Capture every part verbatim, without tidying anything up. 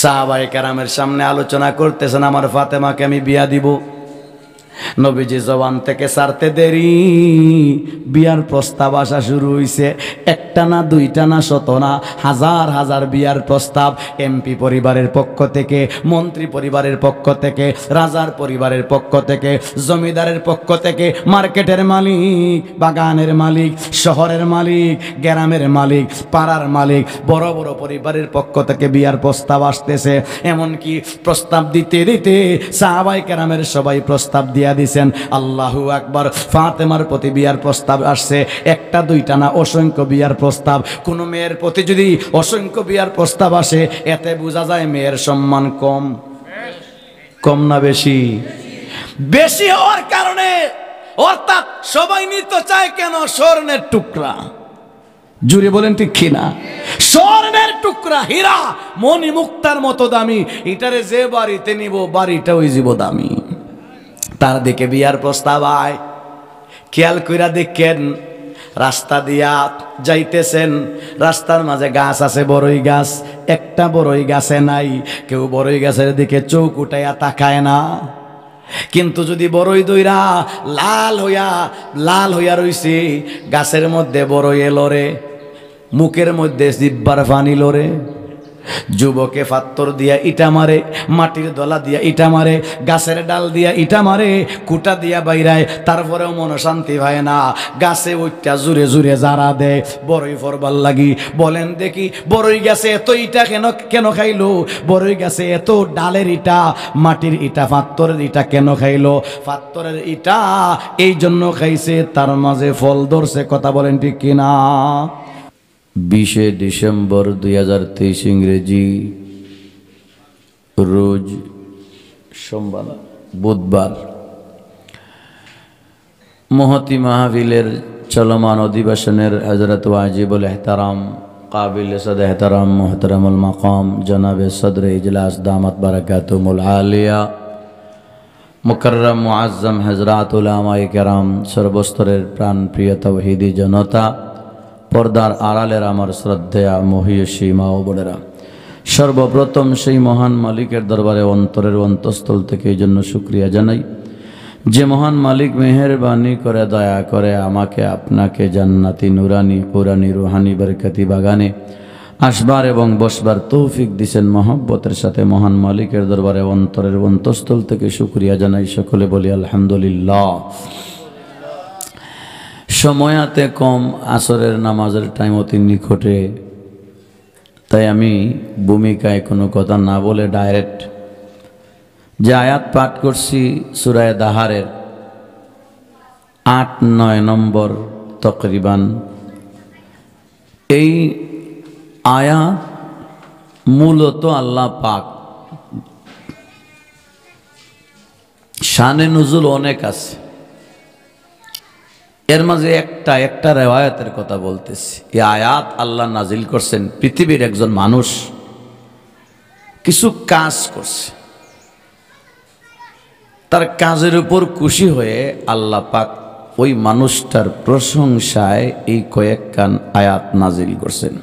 সাহাবায়ে কেরামের সামনে আলোচনা করতেছেন, "আমার ফাতেমাকে আমি বিয়া দিব।" নবীজি জবান থেকে ছাড়তে দেরি, বিয়ার প্রস্তাব আসা শুরু হইছে। একটা না, দুইটা না, শত না, হাজার হাজার বিয়ার প্রস্তাব। এমপি পরিবারের পক্ষ থেকে, মন্ত্রী পরিবারের পক্ষ থেকে, রাজার পরিবারের পক্ষ থেকে, জমিদারের পক্ষ থেকে, মার্কেটের মালিক, বাগানের মালিক, শহরের মালিক, গ্রামের মালিক, পাড়ার মালিক, বড় বড় পরিবারের পক্ষ থেকে বিয়ার প্রস্তাব আসতেছে। এমনকি প্রস্তাব দিতে দিতে সাহাবায়ে কেরামের সবাই প্রস্তাব দিয়া দিছেন। আল্লাহু আকবার। ফাতেমার প্রতি বিয়ার প্রস্তাব আসছে, একটা দুইটা না, অসংখ্য বিয়ার প্রস্তাব। কোনো মেয়ের প্রতি যদি অসংখ্য বিয়ার প্রস্তাব আসে, এতে বোঝা যায় মেয়ের সম্মান কম। কম না বেশি? বেশি হওয়ার কারণে, অর্থাৎ সবাই নিতে চায় কেন? স্বর্ণের টুকরা। জুরে বলেন ঠিক কি না? স্বর্ণের টুকরা, হীরা, মণি মুক্তার মতো দামি। ইটারে যে বাড়িতে নিব, বাড়িটা অইযিবো দামি। তার দিকে বিয়ার প্রস্তাব আয়। খেয়াল কইরা দেখেন, রাস্তা দিয়া যাইতেছেন, রাস্তার মাঝে গাছ আছে, বড়ই গাছ। একটা বড়ই গাছে নাই, কেউ বড়ই গাছের দিকে চোখ উঠাইয়া তাকায় না। কিন্তু যদি বড়ই ধইরা লাল হইয়া, লাল হইয়া রইছে, গাছের মধ্যে বড়ই এলো রে, মুখের মধ্যে জিব্বার পানি লড়ে। যুবকে পাত্থর দিয়া ইটা মারে, মাটির দলা দিয়া ইটা মারে, গাছের ডাল দিয়া ইটা মারে, খুটা দিয়া বাইরায়, তারপরেও মন শান্তি পায় না। গাছে উঠটা জুরে জুরে ঝাড়া দেয় বড়ই ফরবার লাগি। বলেন দেখি, বড়ই গাছে এত ইটা কেন, কেন খাইলো? বড়ই গাছে এত ডালের ইটা, মাটির ইটা, পাত্থরের ইটা কেন খাইলো? পাত্থরের ইটা এই জন্য খাইছে, তার মাঝে ফল ধরছে। কথা বলেন ঠিক কিনা? বিশে ডিসেম্বর দুই হাজার তেইশ ইংরেজি, রোজ সোমবার, বুধবার। মহতী মাহফিলের চলমান অধিবেশনের হযরত ওয়াজিবুল এহতারাম, কাবিল সদ এহতারাম, মুহতারামুল মাকাম জনাবে সদরে ইজলাস দামাত বারাকাতুহুমুল আলিয়া, মুকাররম মুআজ্জম হযরত উলামায়ে কেরাম, সর্বস্তরের প্রাণপ্রিয় তৌহিদি জনতা, পর্দার আড়ালের আমার শ্রদ্ধেয়া মহিয়সী মা ও বোনেরা, সর্বপ্রথম সেই মহান মালিকের দরবারে অন্তরের অন্তঃস্থল থেকে এই জন্য শুকরিয়া জানাই, যে মহান মালিক মেহেরবানি করে, দয়া করে আমাকে আপনাকে জান্নাতি, নুরানি, কুরানি, রুহানি বরকতি বাগানে আসবার এবং বসবার তৌফিক দিছেন। মহব্বতের সাথে মহান মালিকের দরবারে অন্তরের অন্তঃস্থল থেকে শুকরিয়া জানাই। সকলে বলি আলহামদুলিল্লাহ। সময় হাতে কম, আসরের নামাজের টাইম অতি নিকটে, তাই আমি ভূমিকায় কোনো কথা না বলে ডাইরেক্ট যে আয়াত পাঠ করছি সূরায়ে দাহারের আট নয় নম্বর তকরিবান, এই আয়াত মূলত আল্লাহ পাক, শানে নুজুল অনেক আছে, এর মাঝে একটা, একটা রেওয়ায়াতের কথা বলতেছি। এই আয়াত আল্লাহ নাজিল করছেন, পৃথিবীর একজন মানুষ কিছু কাজ করছে, তার কাজের উপর খুশি হয়ে আল্লাহ পাক ওই মানুষটার প্রশংসায় এই কয়েকখান আয়াত নাজিল করছেন।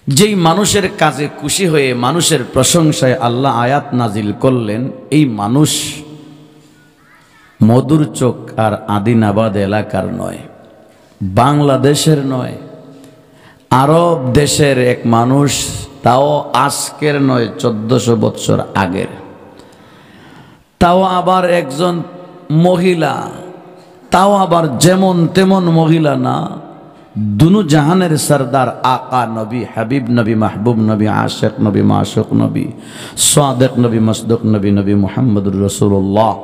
যেই মানুষের কাজে খুশি হয়ে, মানুষের প্রশংসায় আল্লাহ আয়াত নাজিল করলেন, এই মানুষ মধুরচক আর আদিনাবাদ এলাকার নয়, বাংলাদেশের নয়, আরব দেশের এক মানুষ, তাও আজকের নয়, চোদ্দশো বৎসর আগের। তাও আবার একজন মহিলা, তাও আবার যেমন তেমন মহিলা না, দুনু জাহানের সর্দার আকা নবী, হাবিব নবী, মাহবুব নবী, আশেক নবী, মাশুক নবী, সাদেক নবী, মসদুক নবী, নবী মুহাম্মদুর রাসূলুল্লাহ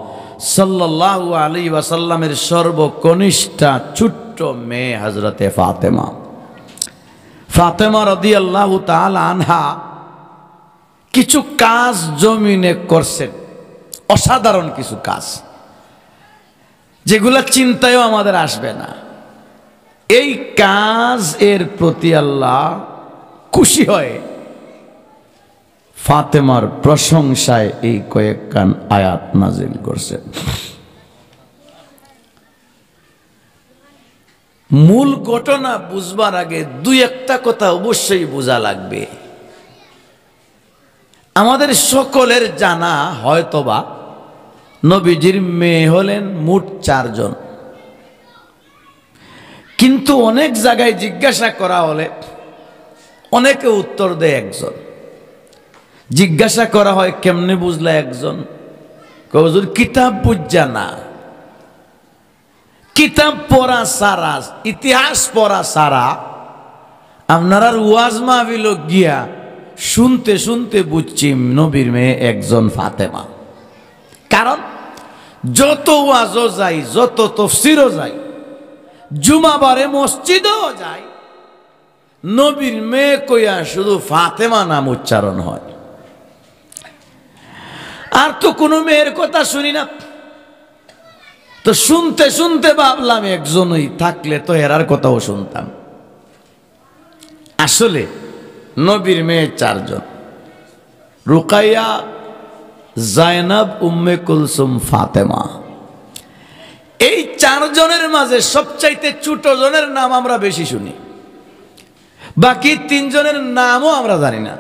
সাল্লাল্লাহু আলাইহি ওয়াসাল্লামের সর্বকনিষ্ঠা ছোট্ট মেয়ে হযরতে ফাতেমা। ফাতেমা রাদিয়াল্লাহু তাআলা আনহা কিছু কাজ জমিনে করছেন, অসাধারণ কিছু কাজ, যেগুলা চিন্তায়ও আমাদের আসবে না। এই কাজ এর প্রতি আল্লাহ খুশি হয়ে ফাতেমার প্রশংসায় এই কয়েকখান আয়াত নাজিল করছেন। মূল ঘটনা বুঝবার আগে দুই একটা কথা অবশ্যই বোঝা লাগবে। আমাদের সকলের জানা হয়তোবা নবীজির মেয়ে হলেন মোট চারজন, কিন্তু অনেক জায়গায় জিজ্ঞাসা করা হলে অনেকে উত্তর দেয় একজন। জিজ্ঞাসা করা হয়, "কেমনে বুঝলা একজন?" কয়, "হুজুর, কিতাব বুঝা না, কিতাব পড়া ছাড়া, ইতিহাস পড়া ছাড়া আপনারার ওয়াজ মাহফিল গিয়া শুনতে শুনতে বুঝছি নবীর মেয়ে একজন ফাতেমা।" কারণ যত ওয়াজও যাই, যত তফসিরও যাই, জুমাবারে মসজিদেও যাই, নবীর মেয়ে কইয়া শুধু ফাতেমা নাম উচ্চারণ হয়, আর তো কোনো মেয়ের কথা শুনি না। তো শুনতে শুনতে ভাবলাম, একজনই থাকলে তো এরার কথাও শুনতাম। আসলে নবীর মেয়ে চারজন: রুকাইয়া, জায়নাব, উম্মে কুলসুম, ফাতেমা। এই চারজনের মাঝে সবচাইতে ছোট জনের নাম আমরা বেশি শুনি, বাকি তিনজনের নামও আমরা জানি না।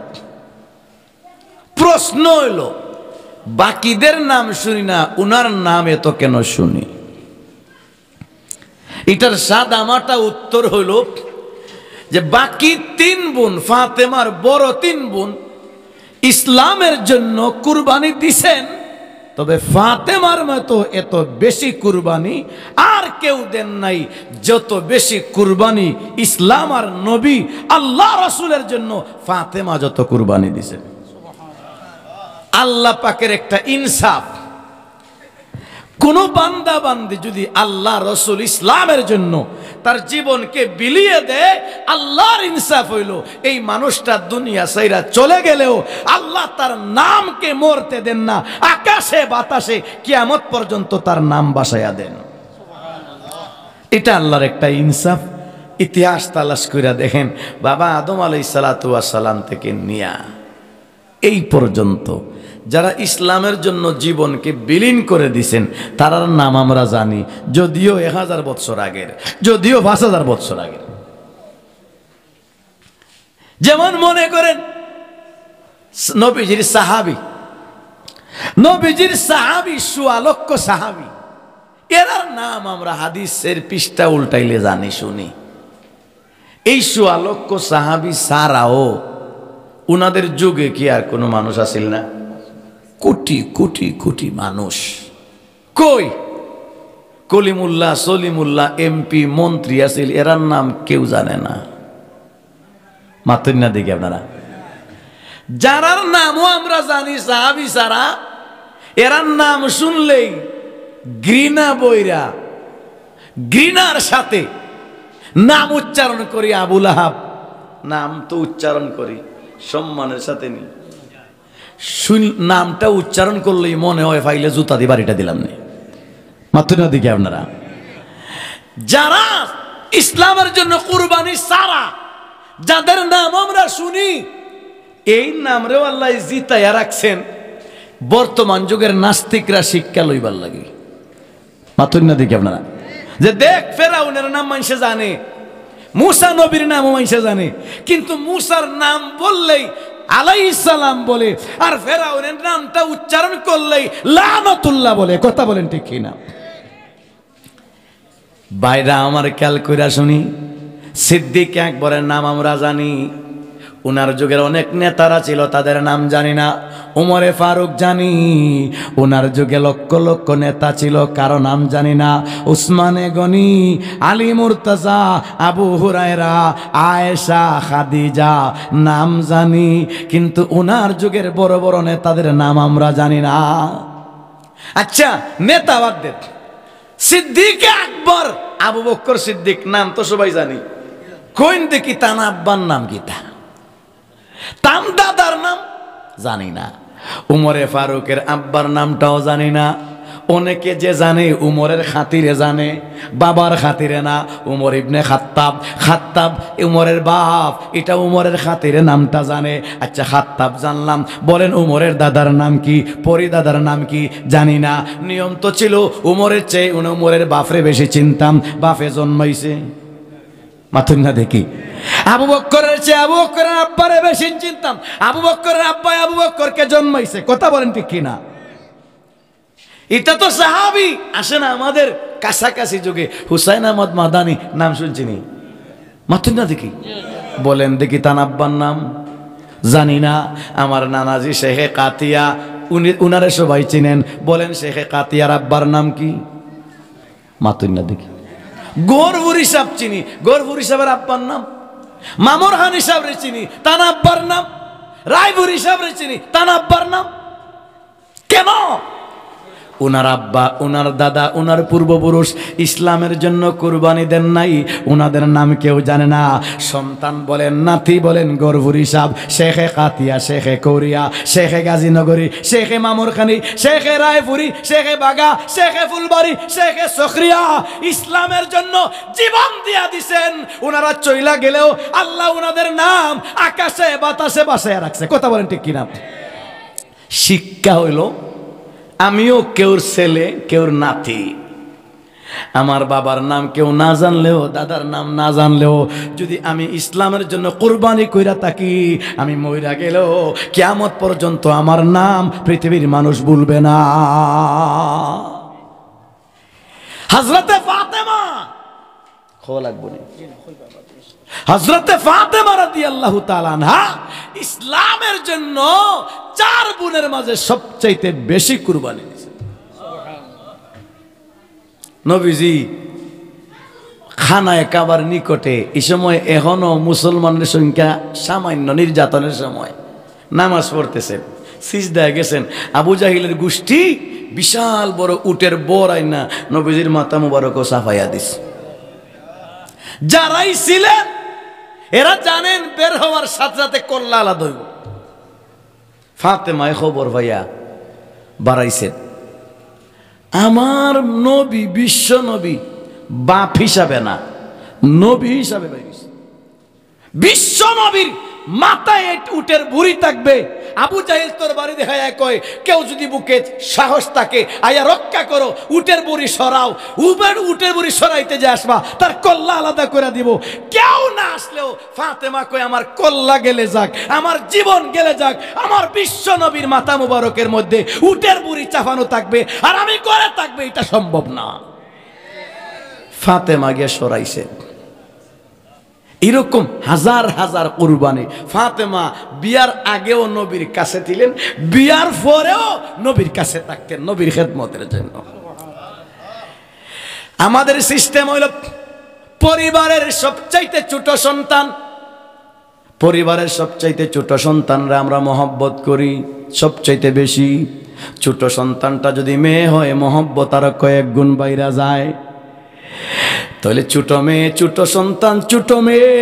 প্রশ্ন হইল, বাকিদের নাম শুনি না, উনার নাম এত কেন শুনি? এটার সাদামাটা উত্তর হইল যে বাকি তিন বোন, ফাতেমার বড় তিন বোন ইসলামের জন্য কুরবানি দিছেন, তবে ফাতেমার মতো এত বেশি কুরবানি আর কেউ দেন নাই, যত বেশি কুরবানি ইসলাম আর নবী আল্লাহ রসুলের জন্য ফাতেমা যত কুরবানি দিছেন। আল্লাহ পাকের একটা ইনসাফ, কোন বান্দা বান্দি যদি আল্লাহ রসুল ইসলামের জন্য তার জীবনকে বিলিয়ে দেয়, আল্লাহর ইনসাফ হইল, এই মানুষটা দুনিয়া ছাইরা চলে গেলেও আল্লাহ তার নামকে মরতে দেন না, আকাশে বাতাসে কিয়ামত পর্যন্ত তার নাম বাসায়া দেন। এটা আল্লাহর একটা ইনসাফ। ইতিহাস তালাশ কইরা দেখেন, বাবা আদম আলাইহিস সালাতু ওয়াস সালাম থেকে নিয়া এই পর্যন্ত যারা ইসলামের জন্য জীবনকে বিলীন করে দিছেন, তারার নাম আমরা জানি, যদিও এক হাজার বৎসর আগের, যদিও পাঁচ হাজার বৎসর আগের। যেমন মনে করেন, নবীজির সাহাবী, নবীজির সাহাবী, সোয়া লক্ষ সাহাবী, এরার নাম আমরা হাদিসের পৃষ্ঠা উল্টাইলে জানি, শুনি। এই সোয়া লক্ষ সাহাবী ছাড়াও উনাদের যুগে কি আর কোনো মানুষ আছিল না? কোটি কোটি কোটি মানুষ। কই কলিমুল্লাহ, সলিমুল্লাহ, এমপি, মন্ত্রী আছিল, এরার নাম কেউ জানে না। মাতইন না দেখি আপনারা। যারার নামও আমরা জানি সাহাবী ছাড়া, এরার নাম শুনলেই ঘৃণা বইরা, ঘৃণার সাথে নাম উচ্চারণ করি। আবু লাহাব, নাম তো উচ্চারণ করি সম্মানের সাথে নি। শুন-, নামটা উচ্চারণ করলেই মনে হয় পাইলে জুতা দিয়ে বাড়িটা দিলাম নি। মাতইন না দেখি আপনারা। যারা ইসলামের জন্য কুরবানি ছাড়া, যাদের নাম আমরা শুনি, এই নামরেও আল্লাহ জিতাইয়া রাখছেন বর্তমান যুগের নাস্তিকরা শিক্ষা লইবার লাগি। মাতইন না দেখি আপনারা। যে দেখ, ফেরাউনের নাম মানষে জানে, মুসা নবীর নামও মানষে জানে, কিন্তু মুসার নাম বললেই আলাইহিস সালাম বলে, আর ফেরাউনের নামটা উচ্চারণ করলেই লানতুল্লাহ বলে। কথা বলেন ঠিক কি না? ভাইরা আমার, খেয়াল কইরা শুনি, সিদ্দিক আকবরের নাম আমরা জানি, উনার যুগের অনেক নেতারা ছিল, তাদের নাম জানি না। উমরে ফারুক জানি, উনার যুগে লক্ষ লক্ষ নেতা ছিল, কারো নাম জানি না। উসমানে গনি, আলী মুর্তজা, আবু হুরায়রা, আয়েশা, খাদিজা, নাম জানি, কিন্তু উনার যুগের বড় বড় নেতাদের নাম আমরা জানি না। আচ্ছা, নেতা বাদ দেন, সিদ্দিকে আকবর, আবু বক্কর সিদ্দিক নাম তো সবাই জানি, কইন দেখি তান আব্বার নাম কিতা, তান দাদার নাম জানি না, উমরে ফারুকের আব্বার নামটাও জানি না। অনেকে যে জানে উমরের খাতিরে জানে, বাবার খাতিরে না। উমর ইবনে খাত্তাব, খাত্তাব উমরের বাপ, এটা উমরের খাতিরে নামটা জানে। আচ্ছা, খাত্তাব জানলাম, বলেন উমরের দাদার নাম কি, পরিদাদার নাম কি? জানি না। নিয়ম তো ছিল উমরের চেয়ে উনি উমরের বাপরে বেশি চিনতাম, বাপে জন্মাইছে। মাতুন না দেখি। আবু বক্করের চেয়ে আবু বক্করের আব্বারে বেশি চিনতাম। আবু বক্করের আব্বায় আবু বক্করকে জন্মাইছে। কথা বলেন ঠিক কি না? ইটা তো সাহাবী। আসে না আমাদের কাছাকাছি যুগে হুসাইন আহমদ মাদানি, নাম শুনছি নি? মাতুন না দেখি। বলেন দেখি তান আব্বার নাম। জানি না। আমার নানাজি শেখে কাতিয়া, উনি, উনারে সবাই চিনেন। বলেন শেখে কাতিয়ার আব্বার নাম কি? মাতুন না দেখি। গহরপুরী সাব চিনি, গহরপুরী সাবের আব্বার নাম। মামর খান সাবরে চিনি, তান আব্বার নাম। রায়পুরী সাবরে চিনি, তান আব্বার নাম। কেন? উনার আব্বা, উনার দাদা, উনার পূর্বপুরুষ ইসলামের জন্য কুরবানি দেন নাই, উনাদের নাম কেউ জানে না। সন্তান বলেন, নাতি বলেন, গহরপুরী সাব, শেখে কাতিয়া, শেখে কৌরিয়া, শেখে গাজীনগরী, শেখে মামরখানি, শেখে রায়পুরী, শেখে বাগা, শেখে ফুলবাড়ি, শেখে সখরিয়া, ইসলামের জন্য জীবন দিয়া দিছেন। উনারা চইলা গেলেও আল্লাহ উনাদের নাম আকাশে বাতাসে বাসায় রাখছে। কথা বলেন ঠিক কিনা? শিক্ষা হইল, আমিও কেউর ছেলে, কেউর নাতি। আমার বাবার নাম কেউ না জানলেও, দাদার নাম না জানলেও, যদি আমি ইসলামের জন্য কুরবানি কইরা থাকি, আমি মইরা গেলেও কিয়ামত পর্যন্ত আমার নাম পৃথিবীর মানুষ ভুলবে না। হযরতে ফাতেমা, খোয়া লাগবো নি? হযরতে ফাতেমা রাদিয়াল্লাহু তাআলা আনহা ইসলামের জন্য চার বোনের মাঝে সবচাইতে বেশি কুরবানি দিয়েছেন। নবীজি খানায়ে কাবার নিকটে, এই সময় এখনো মুসলমানের সংখ্যা সামান্য, নির্যাতনের সময় নামাজ পড়তেছেন, সিজদায় গেছেন। আবু জাহিলের গোষ্ঠী বিশাল বড় উটের বর আইনা নবীজির মাথা মুবারকও চাপাইয়া দিছে। যারাই ছিলেন, এরা জানেন বের হওয়ার সাথে সাথে কল্লা আলাদা হইব। ফাতেমায় খবর পাইয়া বাড়াইছেন, আমার নবী, বিশ্ব নবী, বাপ হিসাবে না, নবী হিসাবে বাইর হইছে। বিশ্ব নবীর মাথায় এক উটের ভুড়ি থাকবে। আবু জাহিল তরবারি দেখাইয়া কয়, কেউ যদি বুকে সাহস থাকে, আইয়া রক্ষা করো, উটের ভুড়ি সরাও। উবের উটের ভুড়ি সরাইতে যে আসবা, তার কল্লা আলাদা করে দিব। কেউ না আসলেও ফাতেমা কয়, আমার কল্লা গেলে যাক, আমার জীবন গেলে যাক, আমার বিশ্ব নবীর মাথা মুবারকের মধ্যে উটের ভুড়ি চাপানো থাকবে, আর আমি ঘরে থাকবে, এটা সম্ভব না। ফাতেমা গিয়া সরাইছে। এরকম হাজার হাজার কুরবানি। ফাতেমা বিয়ার আগেও নবীর কাছে ছিলেন, বিয়ার পরেও নবীর কাছে থাকতেন, নবীর খেদমতের জন্য। আমাদের সিস্টেম হইল, পরিবারের সবচাইতে ছোট সন্তান, পরিবারের সবচাইতে ছোট সন্তানরা আমরা মহব্বত করি সবচাইতে বেশি। ছোট সন্তানটা যদি মেয়ে হয়, মহব্বত আরো কয়েক গুণ বাইরা যায়। তাহলে ছোট মেয়ে, ছোট সন্তান, ছোট মেয়ে,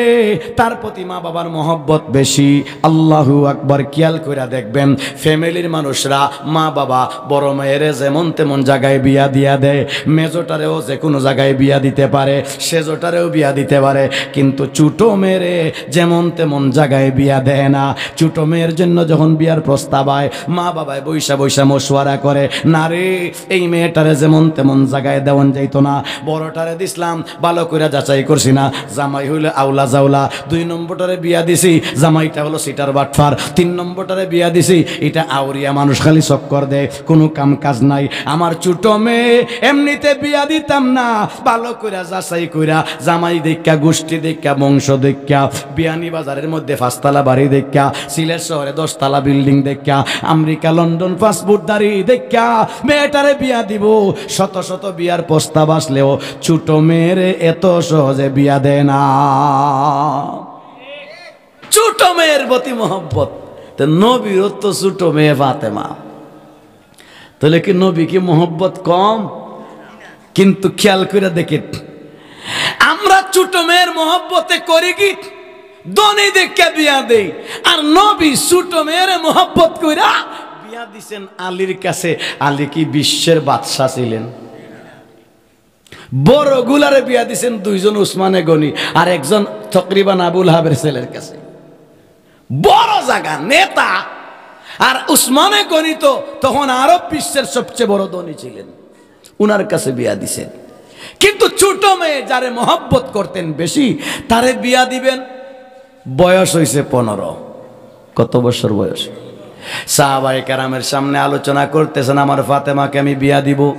তার প্রতি মা বাবার মহব্বত বেশি। আল্লাহু আকবার। খেয়াল কইরা দেখবেন, ফ্যামিলির মানুষরা, মা বাবা বড় মেয়েরে যেমন তেমন জায়গায় বিয়া দিয়া দেয়, মেজোটারেও যে কোনো জায়গায় বিয়া দিতে পারে, সেজোটারেও বিয়া দিতে পারে, কিন্তু ছোট মেয়েরে যেমন তেমন জায়গায় বিয়া দেয় না। ছোট মেয়ের জন্য যখন বিয়ার প্রস্তাব আয়, মা বাবায় বইসা বইসা মশওয়ারা করে, না রে, এই মেয়েটারে যেমন তেমন জায়গায় দেওয়ান যাইতো না। বড়টারে দিছলাম, ভালো কইরা যাচাই করছি না, জামাই হইলে আউলা জাউলা। দুই নম্বরটারে বিয়া দিছি, জামাইটা হলো সিটার বাটফার। তিন নম্বরটারে বিয়া দিছি, এটা আউরিয়া মানুষ, খালি চক্কর দেয়, কোনো কাম কাজ নাই। আমার ছোট মেয়ে এমনিতে বিয়া দিতাম না, ভালো কইরা যাচাই কইরা, জামাই দেইক্কা, গোষ্ঠী দেইক্কা, বংশ দেইক্কা, বিয়ানীবাজারের মধ্যে পাঁচতলা বাড়ি দেইক্কা, সিলেট শহরে দশতলা বিল্ডিং দেইক্কা, আমেরিকা লন্ডন পাসপোর্টধারী দেইক্কা মেয়েটারে বিয়া দিব। শত শত বিয়ার প্রস্তাব আসলেও ছোট মেয়েরে এত সহজে বিয়া দেয় না। ছোট মেয়ের প্রতি মহব্বত। তো নবীরও তো ছোট মেয়ে ফাতেমা, তাহলে কি নবী কি মহব্বত কম? কিন্তু খেয়াল কইরা দেখেন, আমরা ছোট মেয়ের মহব্বতে করি কি, ধনী দেইক্কা বিয়া দেই, আর নবী ছোট মেয়েরে মহব্বত কইরা বিয়া দিছেন আলীর কাছে। আলী কি বিশ্বের বাদশা ছিলেন? বড়গুলারে বিয়া দিছেন দুইজন উসমানে গনি আর একজন তকরিবান আবু লাহাবের ছেলের কাছে। বড় জাগা, নেতা। আর উসমানে গনি তো তখন আরব বিশ্বের সবচেয়ে বড় ধনী ছিলেন, উনার কাছে বিয়া দিছেন। কিন্তু ছোট মেয়ে, যারে মহব্বত করতেন বেশি, তারে বিয়া দিবেন। বয়স হইছে পনেরো। কত বছর বয়স? সাহাবায়ে কেরামের সামনে আলোচনা করতেছেন, "আমার ফাতেমাকে আমি বিয়া দিব।"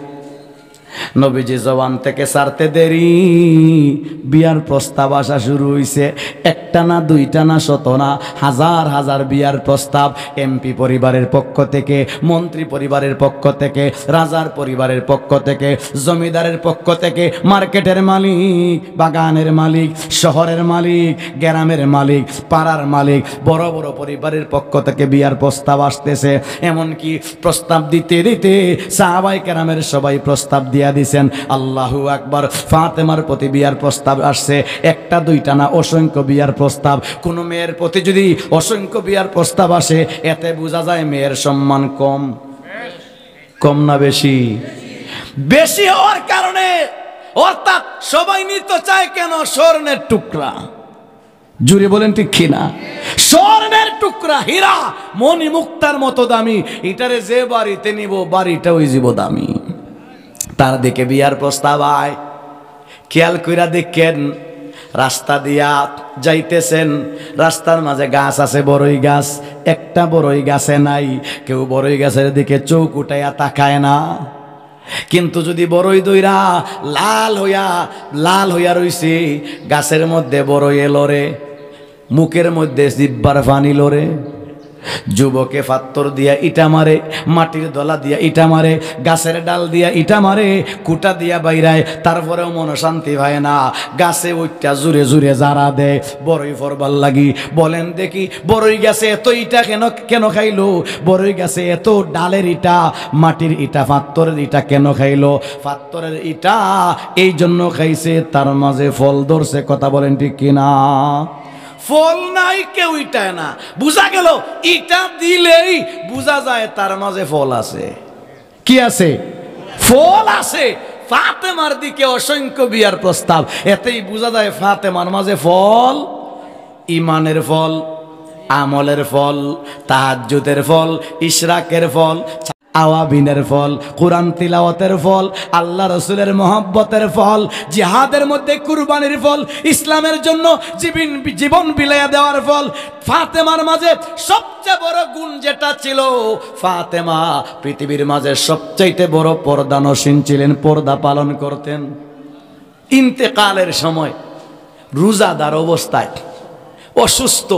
নবীজি জবান থেকে ছাড়তে দেরি, বিয়ার প্রস্তাব আসা শুরু হইছে। একটা না, দুইটা না, শত না, হাজার হাজার বিয়ার প্রস্তাব। এমপি পরিবারের পক্ষ থেকে, মন্ত্রী পরিবারের পক্ষ থেকে, রাজার পরিবারের পক্ষ থেকে, জমিদারের পক্ষ থেকে, মার্কেটের মালিক, বাগানের মালিক, শহরের মালিক, গ্রামের মালিক, পাড়ার মালিক, বড় বড় পরিবারের পক্ষ থেকে বিয়ার প্রস্তাব আসতেছে। এমনকি প্রস্তাব দিতে দিতে সাহাবায়ে কেরামের সবাই প্রস্তাব দিয়া দিছেন। আল্লাহু আকবার। ফাতেমার প্রতি বিয়ার প্রস্তাব আসছে, একটা দুইটা না, অসংখ্য বিয়ার প্রস্তাব। কোনো মেয়ের প্রতি যদি অসংখ্য বিয়ার প্রস্তাব আসে, এতে বোঝা যায় মেয়ের সম্মান কম। কম না বেশি? বেশি হওয়ার কারণে, অর্থাৎ সবাই নিতে চায় কেন? স্বর্ণের টুকরা। জুরে বলেন ঠিক কি না? স্বর্ণের টুকরা, হীরা, মণি মুক্তার মতো দামি। ইটারে যে বাড়িতে নিব, বাড়িটা ওই জীব দামি। তার দিকে বিয়ার প্রস্তাব আয়। খেয়াল কইরা দেখেন, রাস্তা দিয়া যাইতেছেন, রাস্তার মাঝে গাছ আছে, বড়ই গাছ। একটা বড়ই গাছে নাই, কেউ বড়ই গাছের দিকে চোখ উঠাইয়া তাকায় না। কিন্তু যদি বড়ই ধইরা লাল হইয়া, লাল হইয়া রইছে, গাছের মধ্যে বড়ই এলো রে, মুখের মধ্যে জিব্বার পানি লড়ে। যুবকে ফাত্তর দিয়া ইটা মারে, মাটির দলা দিয়া ইটা মারে, গাছের ডাল দিয়া ইটা মারে, কুটা দিয়া বাইরায়, তারপরেও মন শান্তি পায় না। গাছে উঠটা জুরে জুরে জারা দেয়, বড়ই ফরবার লাগি। বলেন দেখি, বড়ই গাছে এত ইটা কেন, কেন খাইলো? বড়ই গাছে এত ডালের ইটা, মাটির ইটা, ফাত্তরের ইটা কেন খাইলো? ফাত্তরের ইটা এই জন্য খাইছে, তার মাঝে ফল ধরছে। কথা বলেন ঠিক কি না? ফল নাই, কেউ ইটায় না। বুঝা গেল, ইটা দিলেই বুঝা যায় তার মাঝে ফল আছে। কি আছে? ফল আছে। ফাতেমার দিকে অসংখ্য বিয়ার প্রস্তাব, এতেই বুঝা যায় ফাতেমার মাঝে ফল, ইমানের ফল, আমলের ফল, তাহাজ্জুদের ফল, ইশরাকের ফল, আওয়াবিনের ফল, কোরআন তিলাওয়াতের ফল, আল্লাহ রসুলের মহব্বতের ফল, জিহাদের মধ্যে কুরবানির ফল, ইসলামের জন্য জীবন, জীবন বিলাইয়া দেওয়ার ফল। ফাতেমার মাঝে সবচেয়ে বড় গুণ যেটা ছিল, ফাতেমা পৃথিবীর মাঝে সবচাইতে বড় পর্দানশীন ছিলেন, পর্দা পালন করতেন। ইন্তেকালের সময় রোজাদার অবস্থায় অসুস্থ,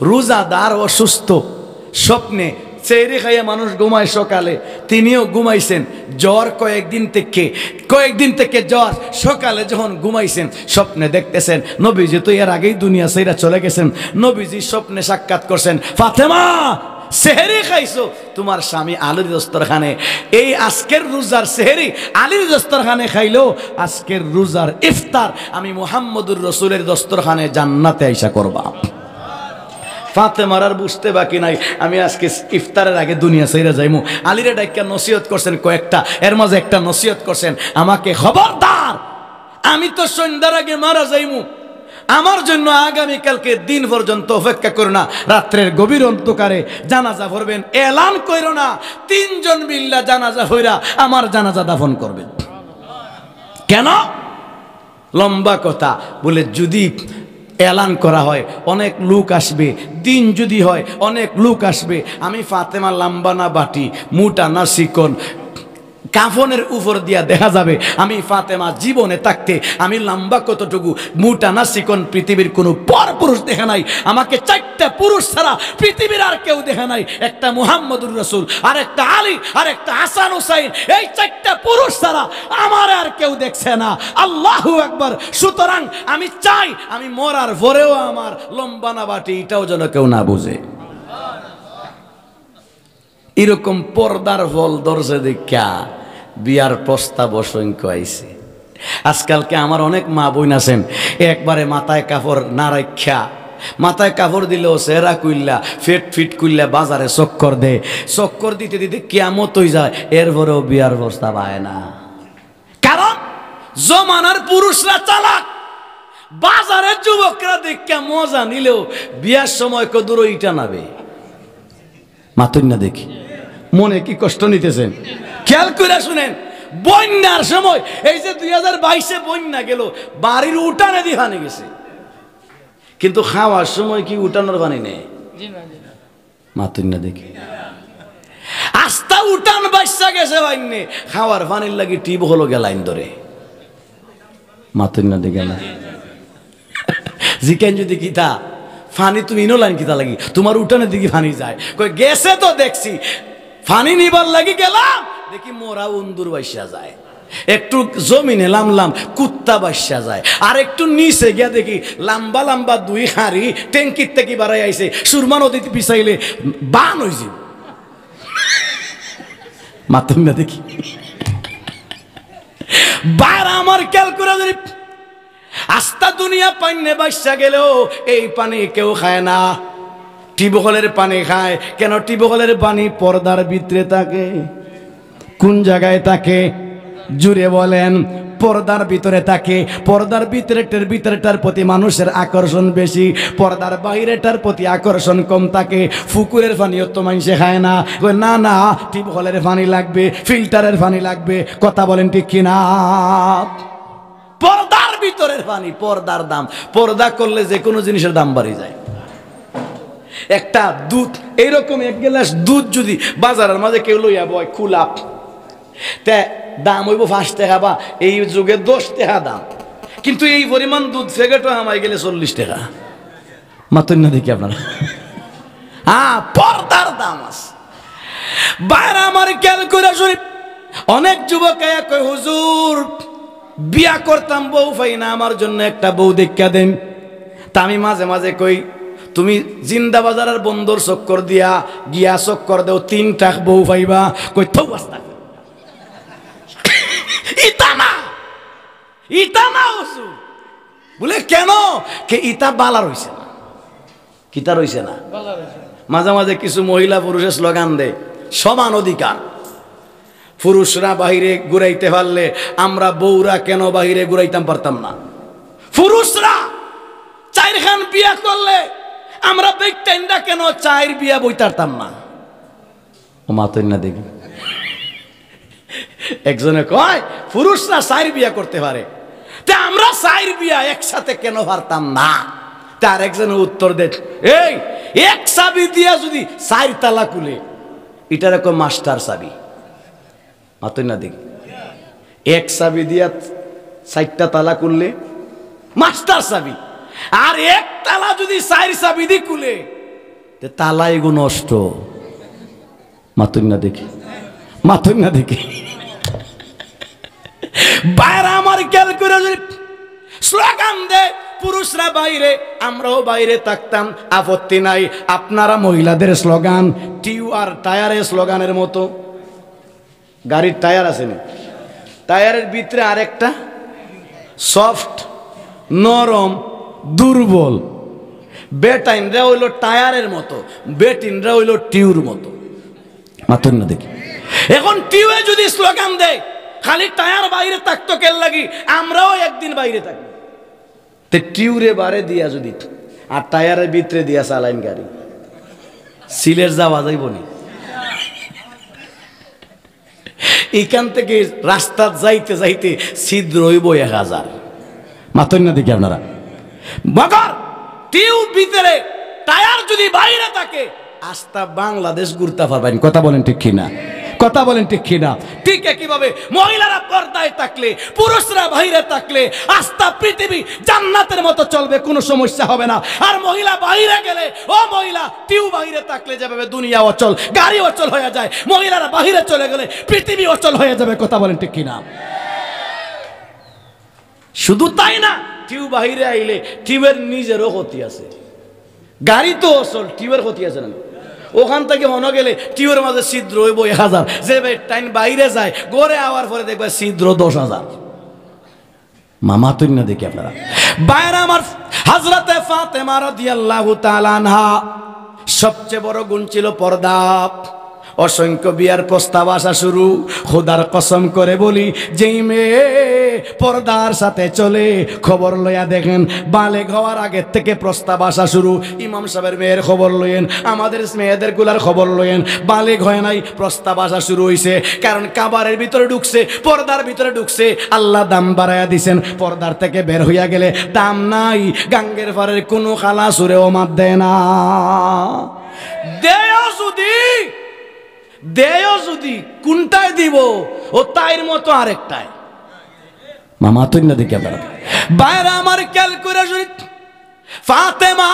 রোজাদার অসুস্থ, স্বপ্নে, সেহরি খাইয়া মানুষ ঘুমায় সকালে, তিনিও ঘুমাইছেন। জ্বর কয়েকদিন থেকে, কয়েকদিন থেকে জ্বর। সকালে যখন ঘুমাইছেন, স্বপ্নে দেখতেছেন নবীজি তো এর আগেই দুনিয়া ছাইরা চলে গেছেন। নবীজি স্বপ্নে সাক্ষাৎ করছেন, "ফাতেমা, সেহরি খাইছো, তোমার স্বামী আলীর দস্তরখানে। এই আজকের রোজার সেহরি আলীর দস্তরখানে খাইলো, আজকের রোজার ইফতার আমি মুহাম্মদুর রসুলের দস্তরখানে জান্নাতে আইসা করবা।" ফাতেমার আর বুঝতে বাকি নাই, "আমি আজকে ইফতারের আগে দুনিয়া ছাইরা যাইমু।" আলীরে ডাকিয়া নসিহত করছেন কয়েকটা, এর মাঝে একটা নসিহত করছেন, "আমাকে খবরদার, আমি তো সন্ধ্যার আগে মারা যাইমু, আমার জন্য আগামীকালকে দিন পর্যন্ত অপেক্ষা করো না, রাত্রের গভীর অন্ধকারে জানাজা পড়বেন, এলান করো না, তিনজন মিল্লা জানাজা পড়া আমার জানাজা দাফন করবেন।" কেন? লম্বা কথা। বলে, যদি এলান করা হয়, অনেক লোক আসবে, দিন যদি হয়, অনেক লোক আসবে। আমি ফাতেমা লম্বা না বাটি, মোটা না চিকন, কাফনের উপর দিয়া দেখা যাবে আমি ফাতেমা জীবনে থাকতে আমি লম্বা কতটুকু, মোটা না চিকন, পৃথিবীর কোনো পর পুরুষ দেখে নাই। আমাকে চারটা পুরুষ ছাড়া পৃথিবীর আর কেউ দেখে নাই। একটা মুহাম্মদুর রসুল, আর একটা আলী, আর একটা হাসান হুসাইন। এই চারটা পুরুষ ছাড়া আমার আর কেউ দেখছে না। আল্লাহু আকবার। সুতরাং আমি চাই, আমি মরার পরেও আমার লম্বা না বাটি, এটাও যেন কেউ না বুঝে। এরকম পর্দার ফল ধরছে দেখা বিয়ার প্রস্তাব অসংখ্য আইছে। আজকালকে আমার অনেক মা বোন আছেন, একবারে মাথায় কাপড় না রাখিয়া, মাথায় কাপড় দিলেও চেহারা খুইল্লা, পেট ফিট খুইল্লা বাজারে চক্কর দেয়। চক্কর দিতে দিতে কিয়ামত হয়ে যায়, এরপরেও বিয়ার প্রস্তাব আয় না। কারণ জমানার পুরুষরা চালাক, বাজারের যুবকরা দেখিয়া মজা নিলেও বিয়ার সময় কদুরও ইটা নাবে। মাতুন না দেখি, মনে কি কষ্ট নিতেছেন? খেয়াল করে শুনেন, বন্যার সময়, এই যে দুই হাজার বাইশে বন্যা গেল, বাড়ির উঠানেদি পানি গেছে, কিন্তু খাওয়ার সময় কি উঠানর পানি নেই? জি না, জি না। মাতইন না দেখি। আস্তা উঠান ভাইসা গেছে পানিয়ে, খাওয়ার পানির লাগি টিউবওয়েলও গেলাইন ধরে। মাতইন না দেখি না। জিকাইন যদি কিতা, পানি তুমি ইনো লাইন কিতা লাগি? তুমার উঠানেদি পানি যায়। কয়, গেছে তো দেখছি, পানি নিবার লাগি গেলাম, দেখি মরা উন্দুর ভাইসা যায়। একটু জমিনে লামলাম, কুত্তা ভাইসা যায়। আর একটু নিচে গিয়া দেখি লাম্বা লাম্বা দুই হাড়ি ট্যাঙ্কির থাকি বারাই আইছে, সুরমা নদীত পিছাইলে বান অইযিবো। মাতইন না দেখি। ভাইরা আমার, খেয়াল করি যদি, আস্তা দুনিয়া পানিয়ে ভাইসা গেলেও এই পানি কেউ খায় না, টিউবওয়েলর পানি খায়। কেন? টিউবওয়েলর পানি পর্দার ভিতরে থাকে। কোন জাগায় থাকে? জুরে বলেন, পর্দার ভিতরে থাকে। পর্দার ভিতরেটার, ভিতরেটার প্রতি মানুষের আকর্ষণ বেশি, পর্দার বাইরেটার প্রতি আকর্ষণ কম থাকে। পুকুরের পানিও তো মাইনষে খায় না। কয়, না না, টিউবওয়েলর পানি লাগবে, ফিল্টারের পানি লাগবে। কথা বলেন ঠিক কি না? পর্দার ভিতরের পানি, পর্দার দাম। পর্দা করলে যে কোনো জিনিসের দাম বাড়ি যায়। একটা দুধ, এইরকম এক গ্লাস দুধ যদি বাজারর মাঝে কেউ লইয়া বয়, খুলা, তে দাম অইবো পাঁচ টেকা বা এই যুগে দশ টেকা দাম, কিন্তু এই পরিমাণ দুধ প্যাকেটো হামাই গেলে চল্লিশ টেকা। মাতইন না দেখি আপনারা। হ্যাঁ, পর্দার দাম আছে। ভাইরা আমার, খেয়াল করি শরীফ, অনেক যুবক আইয়া কয়, হুজুর, বিয়া করতাম, বউ পাই না, আমার জন্য একটা বউ দেখিয়া দেন। তা আমি মাঝে মাঝে কই, তুমি জিন্দাবাজার আর বন্দর চক্কর দিয়া গিয়া চক্কর দেও, তিনটা বউ পাইবা। কই, থৌ, আস্তা। ইতা না, ইতা না হুজুর। বলে, কেন? কে ইতা বালা রইছে না। কিতা রইছে না? মাঝে মাঝে কিছু মহিলা পুরুষে স্লোগান দেয়, সমান অধিকার। পুরুষরা বাইরে ঘুরাইতে পারলে আমরা বউরা কেন বাইরে ঘুরাইতাম পারতাম না? পুরুষরা চাইরখান বিয়া করলে আমরা বেটাইনরা কেন চাইর বিয়া বইতারতাম না? ও মাতইন না দেখি। একজনে কয়, পুরুষরা চাইর বিয়া করতে পারে, তে আমরা চাইর বিয়া একসাথে কেন পারতাম না? তে আরেকজনে উত্তর দেয়, এই এক চাবি দিয়া যদি চাইর তালা খুলে, ইটারে কয় মাস্টার চাবি। মাতইন না দেখি। এক চাবি দিয়া চাইরটা তালা খুললে মাস্টার চাবি, আর এক তালা যদি চাইর চাবি দি খুলে, তে তালা এগু নষ্ট। মাতইন না দেখি, মাতইন না দেখি। ভাইরা আমার, খেয়াল করি যদি স্লোগান দেয়, পুরুষরা বাইরে, আমরাও বাইরে থাকতাম, আপত্তি নাই। আপনারা মহিলাদের স্লোগান টিউ আর টায়ারের স্লোগানের মতো। গাড়ির টায়ার আছে নি? টায়ারের ভিতরে আরেকটা সফট, নরম, দুর্বল। বেটাইনরা অইলো টায়ারের মতো, বেটিনরা অইলো টিউর মতো। মাতইন না দেখি। এখন টিউয়ে যদি স্লোগান দেয়, খালি টায়ার বাইরে থাকতো কেন লাগি, আমরাও একদিন বাইরে থাকি। তে টিউরে বারে দিয়া যদি আর টায়ারের ভিতরে দিয়া চালাইন গাড়ি, সিলেট যাওয়া যাইবো নি? ইখান থেকে রাস্তাত যাইতে যাইতে ছিদ্র অইবো এক হাজার। মাতইন না দেখি আপনারা। মগর টিউব ভিতরে, টায়ার যদি বাইরে থাকে, আস্তা বাংলাদেশ ঘুরতা পারবাইন। কথা বলেন ঠিক কি না? কথা বলেন ঠিক কি না? ঠিক একইভাবে মহিলারা পর্দায় থাকলে, পুরুষরা বাইরে থাকলে, আস্তা পৃথিবী জান্নাতের মতো চলবে, কোনো সমস্যা হবে না। আর মহিলা বাইরে গেলে, ও মহিলা, টিউব বাইরে থাকলে যেভাবে দুনিয়া অচল, গাড়ি অচল হয়ে যায়, মহিলারা বাইরে চলে গেলে পৃথিবী অচল হয়ে যাবে। কথা বলেন ঠিক কি না? শুধু তাই না, টিউব বাইরে আইলে টিউবের নিজেরও ক্ষতি আছে। গাড়ি তো অচল, টিউবের ক্ষতি আছে না? ওখান থেকে হনো গেলে টিউবের মাঝে ছিদ্র অইবো এক হাজার। যে বেটাইন বাইরে যায়, ঘরে আওয়ার পরে দেখবা ছিদ্র দশ হাজার। মাতইন না দেখি আপনারা। ভাইরা আমার, হযরতে ফাতেমা রাদিয়াল্লাহু তাআলা আনহা সবচেয়ে বড় গুণ ছিল পর্দা। অসংখ্য বিয়ার প্রস্তাব আসা শুরু। খোদার কসম করে বলি, যেই মেয়ে পর্দার সাথে চলে। খবর লইয়া দেখেন, বালেগ হওয়ার আগের থেকে প্রস্তাব আসা শুরু। ইমাম সাহেবের মেয়ের খবর লইয়েন, আমাদের মেয়েদের গুলার খবর লইয়েন। বালেগ হয় নাই, প্রস্তাব আসা শুরু হইছে। কারণ কাবারের ভিতরে ঢুকছে, পর্দার ভিতরে ঢুকছে, আল্লাহ দাম বাড়াইয়া দিছেন। পর্দার থেকে বের হইয়া গেলে দাম নাই। গাঙ্গের পাড়ের কোনো খালা সুরেও মাত দেয় না। দেয় যদি, দেয় যদি, কোনটায় দিব? ও তাইর মতো আরেকটায়। মামা তুই না দেখি আপনারা, বাইরে আমার খেয়াল করে যদি ফাতেমা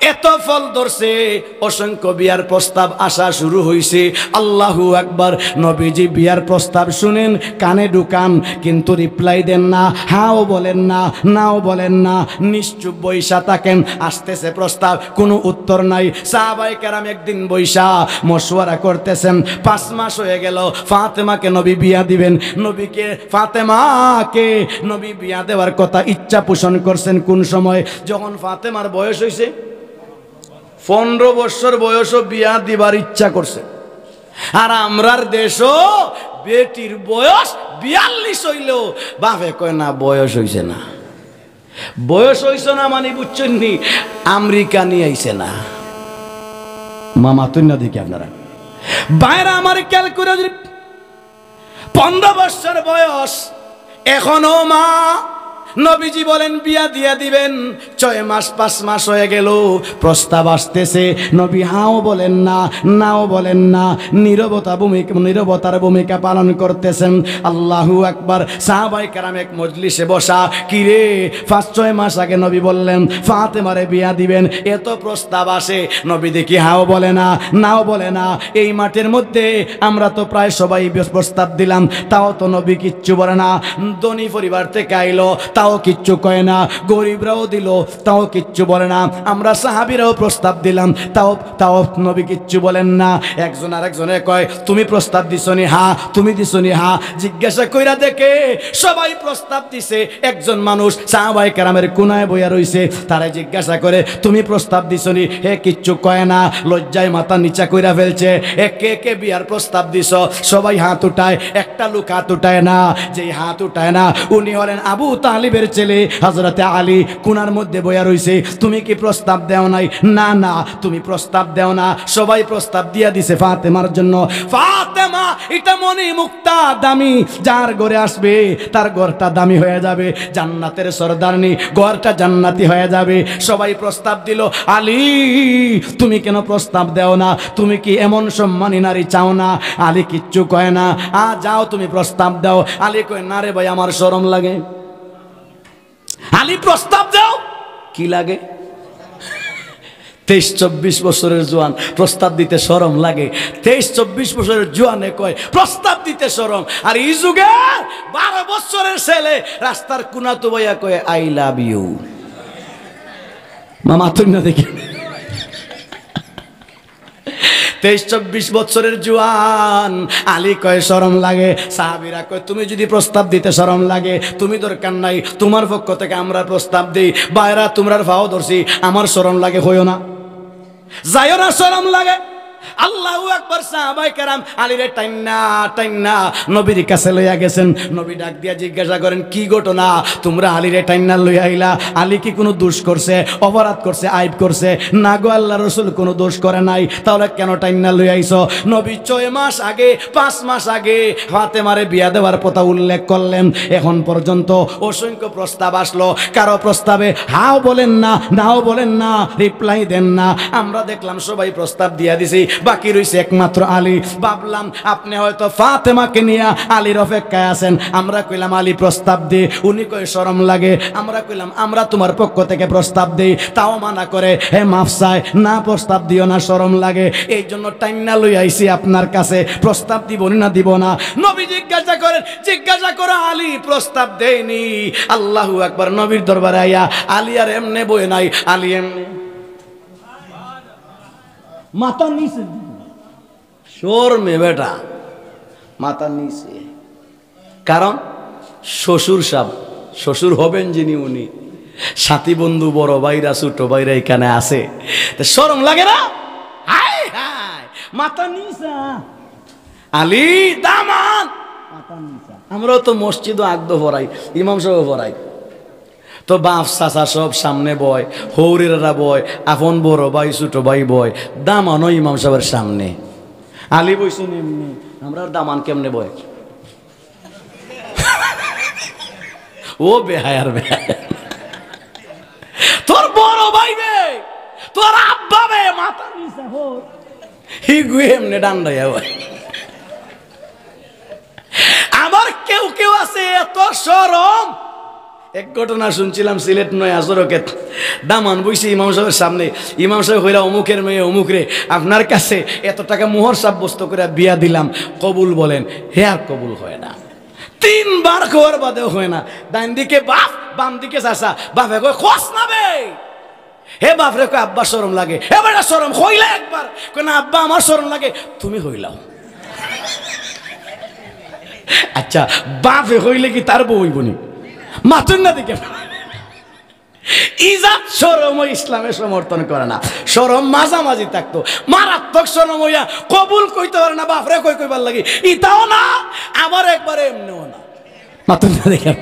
এত ফল ধরছে, অসংখ্য বিয়ার প্রস্তাব আসা শুরু হইছে। আল্লাহু আকবার। নবীজি বিয়ার প্রস্তাব শুনেন, কানে ঢুকান, কিন্তু রিপ্লাই দেন না, হাও বলেন না, নাও বলেন না, নিশ্চুপ বইসা থাকেন। আসতেছে প্রস্তাব, কোনো উত্তর নাই। সাহাবায়ে কেরাম একদিন বইসা মশওয়ারা করতেছেন, পাঁচ মাস হয়ে গেল, ফাতেমাকে নবী বিয়া দিবেন। নবীকে, ফাতেমাকে নবী বিয়া দেওয়ার কথা ইচ্ছা পোষণ করছেন। কোন সময়? যখন ফাতেমার বয়স হইছে পনেরো বছর বয়সও বিয়া দিবার ইচ্ছা করছে। আর আমরার দেশও বেটির বয়স বিয়াল্লিশ হইলেও বাপে কয়, "না, বয়স হইছে না।" বয়স হইছে না মানে বুঝছেন নি? আমেরিকা নিয়ে আইছে না। মামা তুই না দেখি আপনারা, বাইরে আমার খেয়াল করে যদি পনেরো বছর বয়স, এখনো মা, নবীজি বলেন বিয়া দিয়া দিবেন। ছয় মাস, পাঁচ মাস হয়ে গেল, প্রস্তাব আসতেছে, নবী হাও বলেন না, নাও বলেন না, নীরবতা ভূমিকা, নীরবতার ভূমিকা পালন করতেছেন। আল্লাহু আকবার। সাহাবায়ে কেরাম এক মজলিসে বসা, কিরে, পাঁচ ছয় মাস আগে নবী বললেন ফাতেমারে বিয়া দিবেন, এত প্রস্তাব আসে, নবী দেখি হাও বলে না, নাও বলে না। এই মাঠের মধ্যে আমরা তো প্রায় সবাই বেশ প্রস্তাব দিলাম, তাও তো নবী কিচ্ছু বলে না। ধনী পরিবার থেকে আইলো, তাও কিচ্ছু কয় না। গরিবরাও দিল, তাও কিচ্ছু বলে না। আমরা সাহাবীরাও প্রস্তাব দিলাম, তাও, তাও নবী কিচ্ছু বলেন না। একজন আরেকজনে কয়, "তুমি প্রস্তাব দিছো নি?" "হ্যাঁ।" "তুমি দিছো নি?" "হ্যাঁ।" জিজ্ঞাসা কইরা দেখে, সবাই প্রস্তাব দিছে। একজন মানুষ সাহাবায়ে কেরামের কোনায় বইয়া রইছে, তারে জিজ্ঞাসা করে, "তুমি প্রস্তাব দিছো নি?" হে কিচ্ছু কয় না, লজ্জায় মাথা নিচা কইরা ফেলছে। একে একে বিয়ার প্রস্তাব দিছ, সবাই হাত উঠায়, একটা লোক হাত উঠায় না। যেই হাত উঠায় না, উনি হলেন আবু তালিবের ছেলে হযরতে আলী। কোনার মধ্যে বইয়া রইছে। "তুমি কি প্রস্তাব দেও নাই?" "না, না।" "তুমি প্রস্তাব দেও না।" সবাই প্রস্তাব দিয়া দিছে ফাতেমার জন্য। ফাতেমা, এটা মণি মুক্তা দামি, যার ঘরে আসবে তার ঘরটা দামি হয়ে যাবে, জান্নাতের সর্দারনি, ঘরটা জান্নাতি হয়ে যাবে। সবাই প্রস্তাব দিল, "আলী, তুমি কেন প্রস্তাব দেও না? তুমি কি এমন সম্মানী নারী চাও না?" আলী কিচ্ছু কয় না। "আ, যাও, তুমি প্রস্তাব দাও।" আলী কয়, "না রে ভাই, আমার শরম লাগে।" আলী, প্রস্তাব দাও। কি লাগে? তেইশ চব্বিশ বছরের জোয়ান, প্রস্তাব দিতে শরম লাগে। তেইশ চব্বিশ বছরের জোয়ানে কয় প্রস্তাব দিতে শরম। আর এই যুগে বারো বছরের ছেলে রাস্তার কোনাত বইয়া কয়, "I love you।" মামা তুই না দেখি, তেইশ চব্বিশ বছরের জোয়ান, আলী কয় শরম লাগে। সাহাবীরা কয়, "তুমি যদি প্রস্তাব দিতে শরম লাগে, তুমি দরকার নাই, তোমার পক্ষ থেকে আমরা প্রস্তাব দেই।" বাইরা, তোমরার পাও ধরছি, আমার শরম লাগে, কইও না, যাইও না, শরম লাগে। আল্লাহু আকবার। সাহাবায়ে কেরাম আলীরে টাইন্না টাইন্না নবীর কাছে লইয়া গেছেন। নবী ডাক দিয়া জিজ্ঞাসা করেন, "কি ঘটনা, তোমরা আলীরে টাইন্না লইয়া আইলা? আলী কি কোনো দোষ করছে, অপরাধ করছে, আইব করছে?" "না গো আল্লাহর রসুল, কোনো দোষ করে নাই।" "তাহলে কেন টাইন্না লইয়া আইছো?" নবী ছয় মাস আগে, পাঁচ মাস আগে ফাতেমারে বিয়া দেওয়ার কথা উল্লেখ করলেন। এখন পর্যন্ত অসংখ্য প্রস্তাব আসলো, কারো প্রস্তাবে হাও বলেন না, নাও বলেন না, রিপ্লাই দেন না। আমরা দেখলাম সবাই প্রস্তাব দিয়া দিছি, বাকি রইছে একমাত্র আলী। ভাবলাম আপনি হয়তো ফাতেমাকে নিয়া আলীর অপেক্ষায় আছেন। আমরা কইলাম, "আলী, প্রস্তাব দে।" উনি কয়, "শরম লাগে।" আমরা কইলাম, "আমরা তোমার পক্ষ থেকে প্রস্তাব দেই।" তাও মানা করে, হে মাফ চায়, "না, প্রস্তাব দিও না, শরম লাগে।" এই জন্য টাইন্না লই আইছি আপনার কাছে, প্রস্তাব দিব না, দিব না। নবী জিজ্ঞাসা করেন, "জিজ্ঞাসা করো আলী প্রস্তাব দেয়নি?" আল্লাহু আকবার। নবীর দরবারে আইয়া আলী আর এমনে বই নাই, আলী এমনে মাথা নিচে, শরমে বেটা মাথা নিচে। কারণ শ্বশুর সাব, শ্বশুর হবেন যিনি উনি, সাথী বন্ধু বড় ভাইরা ছোট ভাইরা এখানে আছে, তো শরম লাগে না? হায় হায়, মাথা নিচা। আলী দামান, আমরাও তো মসজিদো আগদো পড়াই, ইমাম সাহেবও পড়াই। তো বাফ চাচা সব সামনে বয়, হউরেরা বয়, আপন বড় ভাই ছোট ভাই বয়, দামানও ইমাম সাহেবের সামনে। আলী বইছইন এমনে, আমরার দামান কেমনে বয়? ও বেহায়ার বেহায়া। তোর বড় ভাই বে, তোর আব্বা বে, মাথা নিচা হোক। হি গুয়ে এমনে ডান্ডাইয়া ভাই। আবার কেউ কেউ আছে এত শরম। এক ঘটনা শুনছিলাম সিলেট নয়া সড়কে, দামান বইছে ইমাম সাহেবের সামনে। ইমাম সাহেব কইলা, "অমুকের মেয়ে অমুকরে আপনার কাছে এত টাকা মোহর সাব্যস্ত করে বিয়া দিলাম, কবুল বলেন।" হে আর কবুল হয় না। তিনবার কওয়ার বাদেও হয় না। ডাইন দিকে বাফ, বাম দিকে চাচা। বাফে কয়, "কস না বে।" হে বাফরে কয়, "আব্বা শরম লাগে।" হে বেটা শরম, কইলা একবার। কয়, "না আব্বা, আমার শরম লাগে।" "তুমি কইলাও।" আচ্ছা, বাফে কইলে কি তার বউ অইবনি? মাতুন না দেখে। ইজাত শরমও ইসলামে সমর্থন করে না। শরম মাঝামাঝি থাকতো। মারাত্মক শরম অইয়া কবুল কইতে পারে না, বাফরে কই কইবার লাগি। ইতাও না, আবার একবারে এমনেও না। মাতুন না দেখে।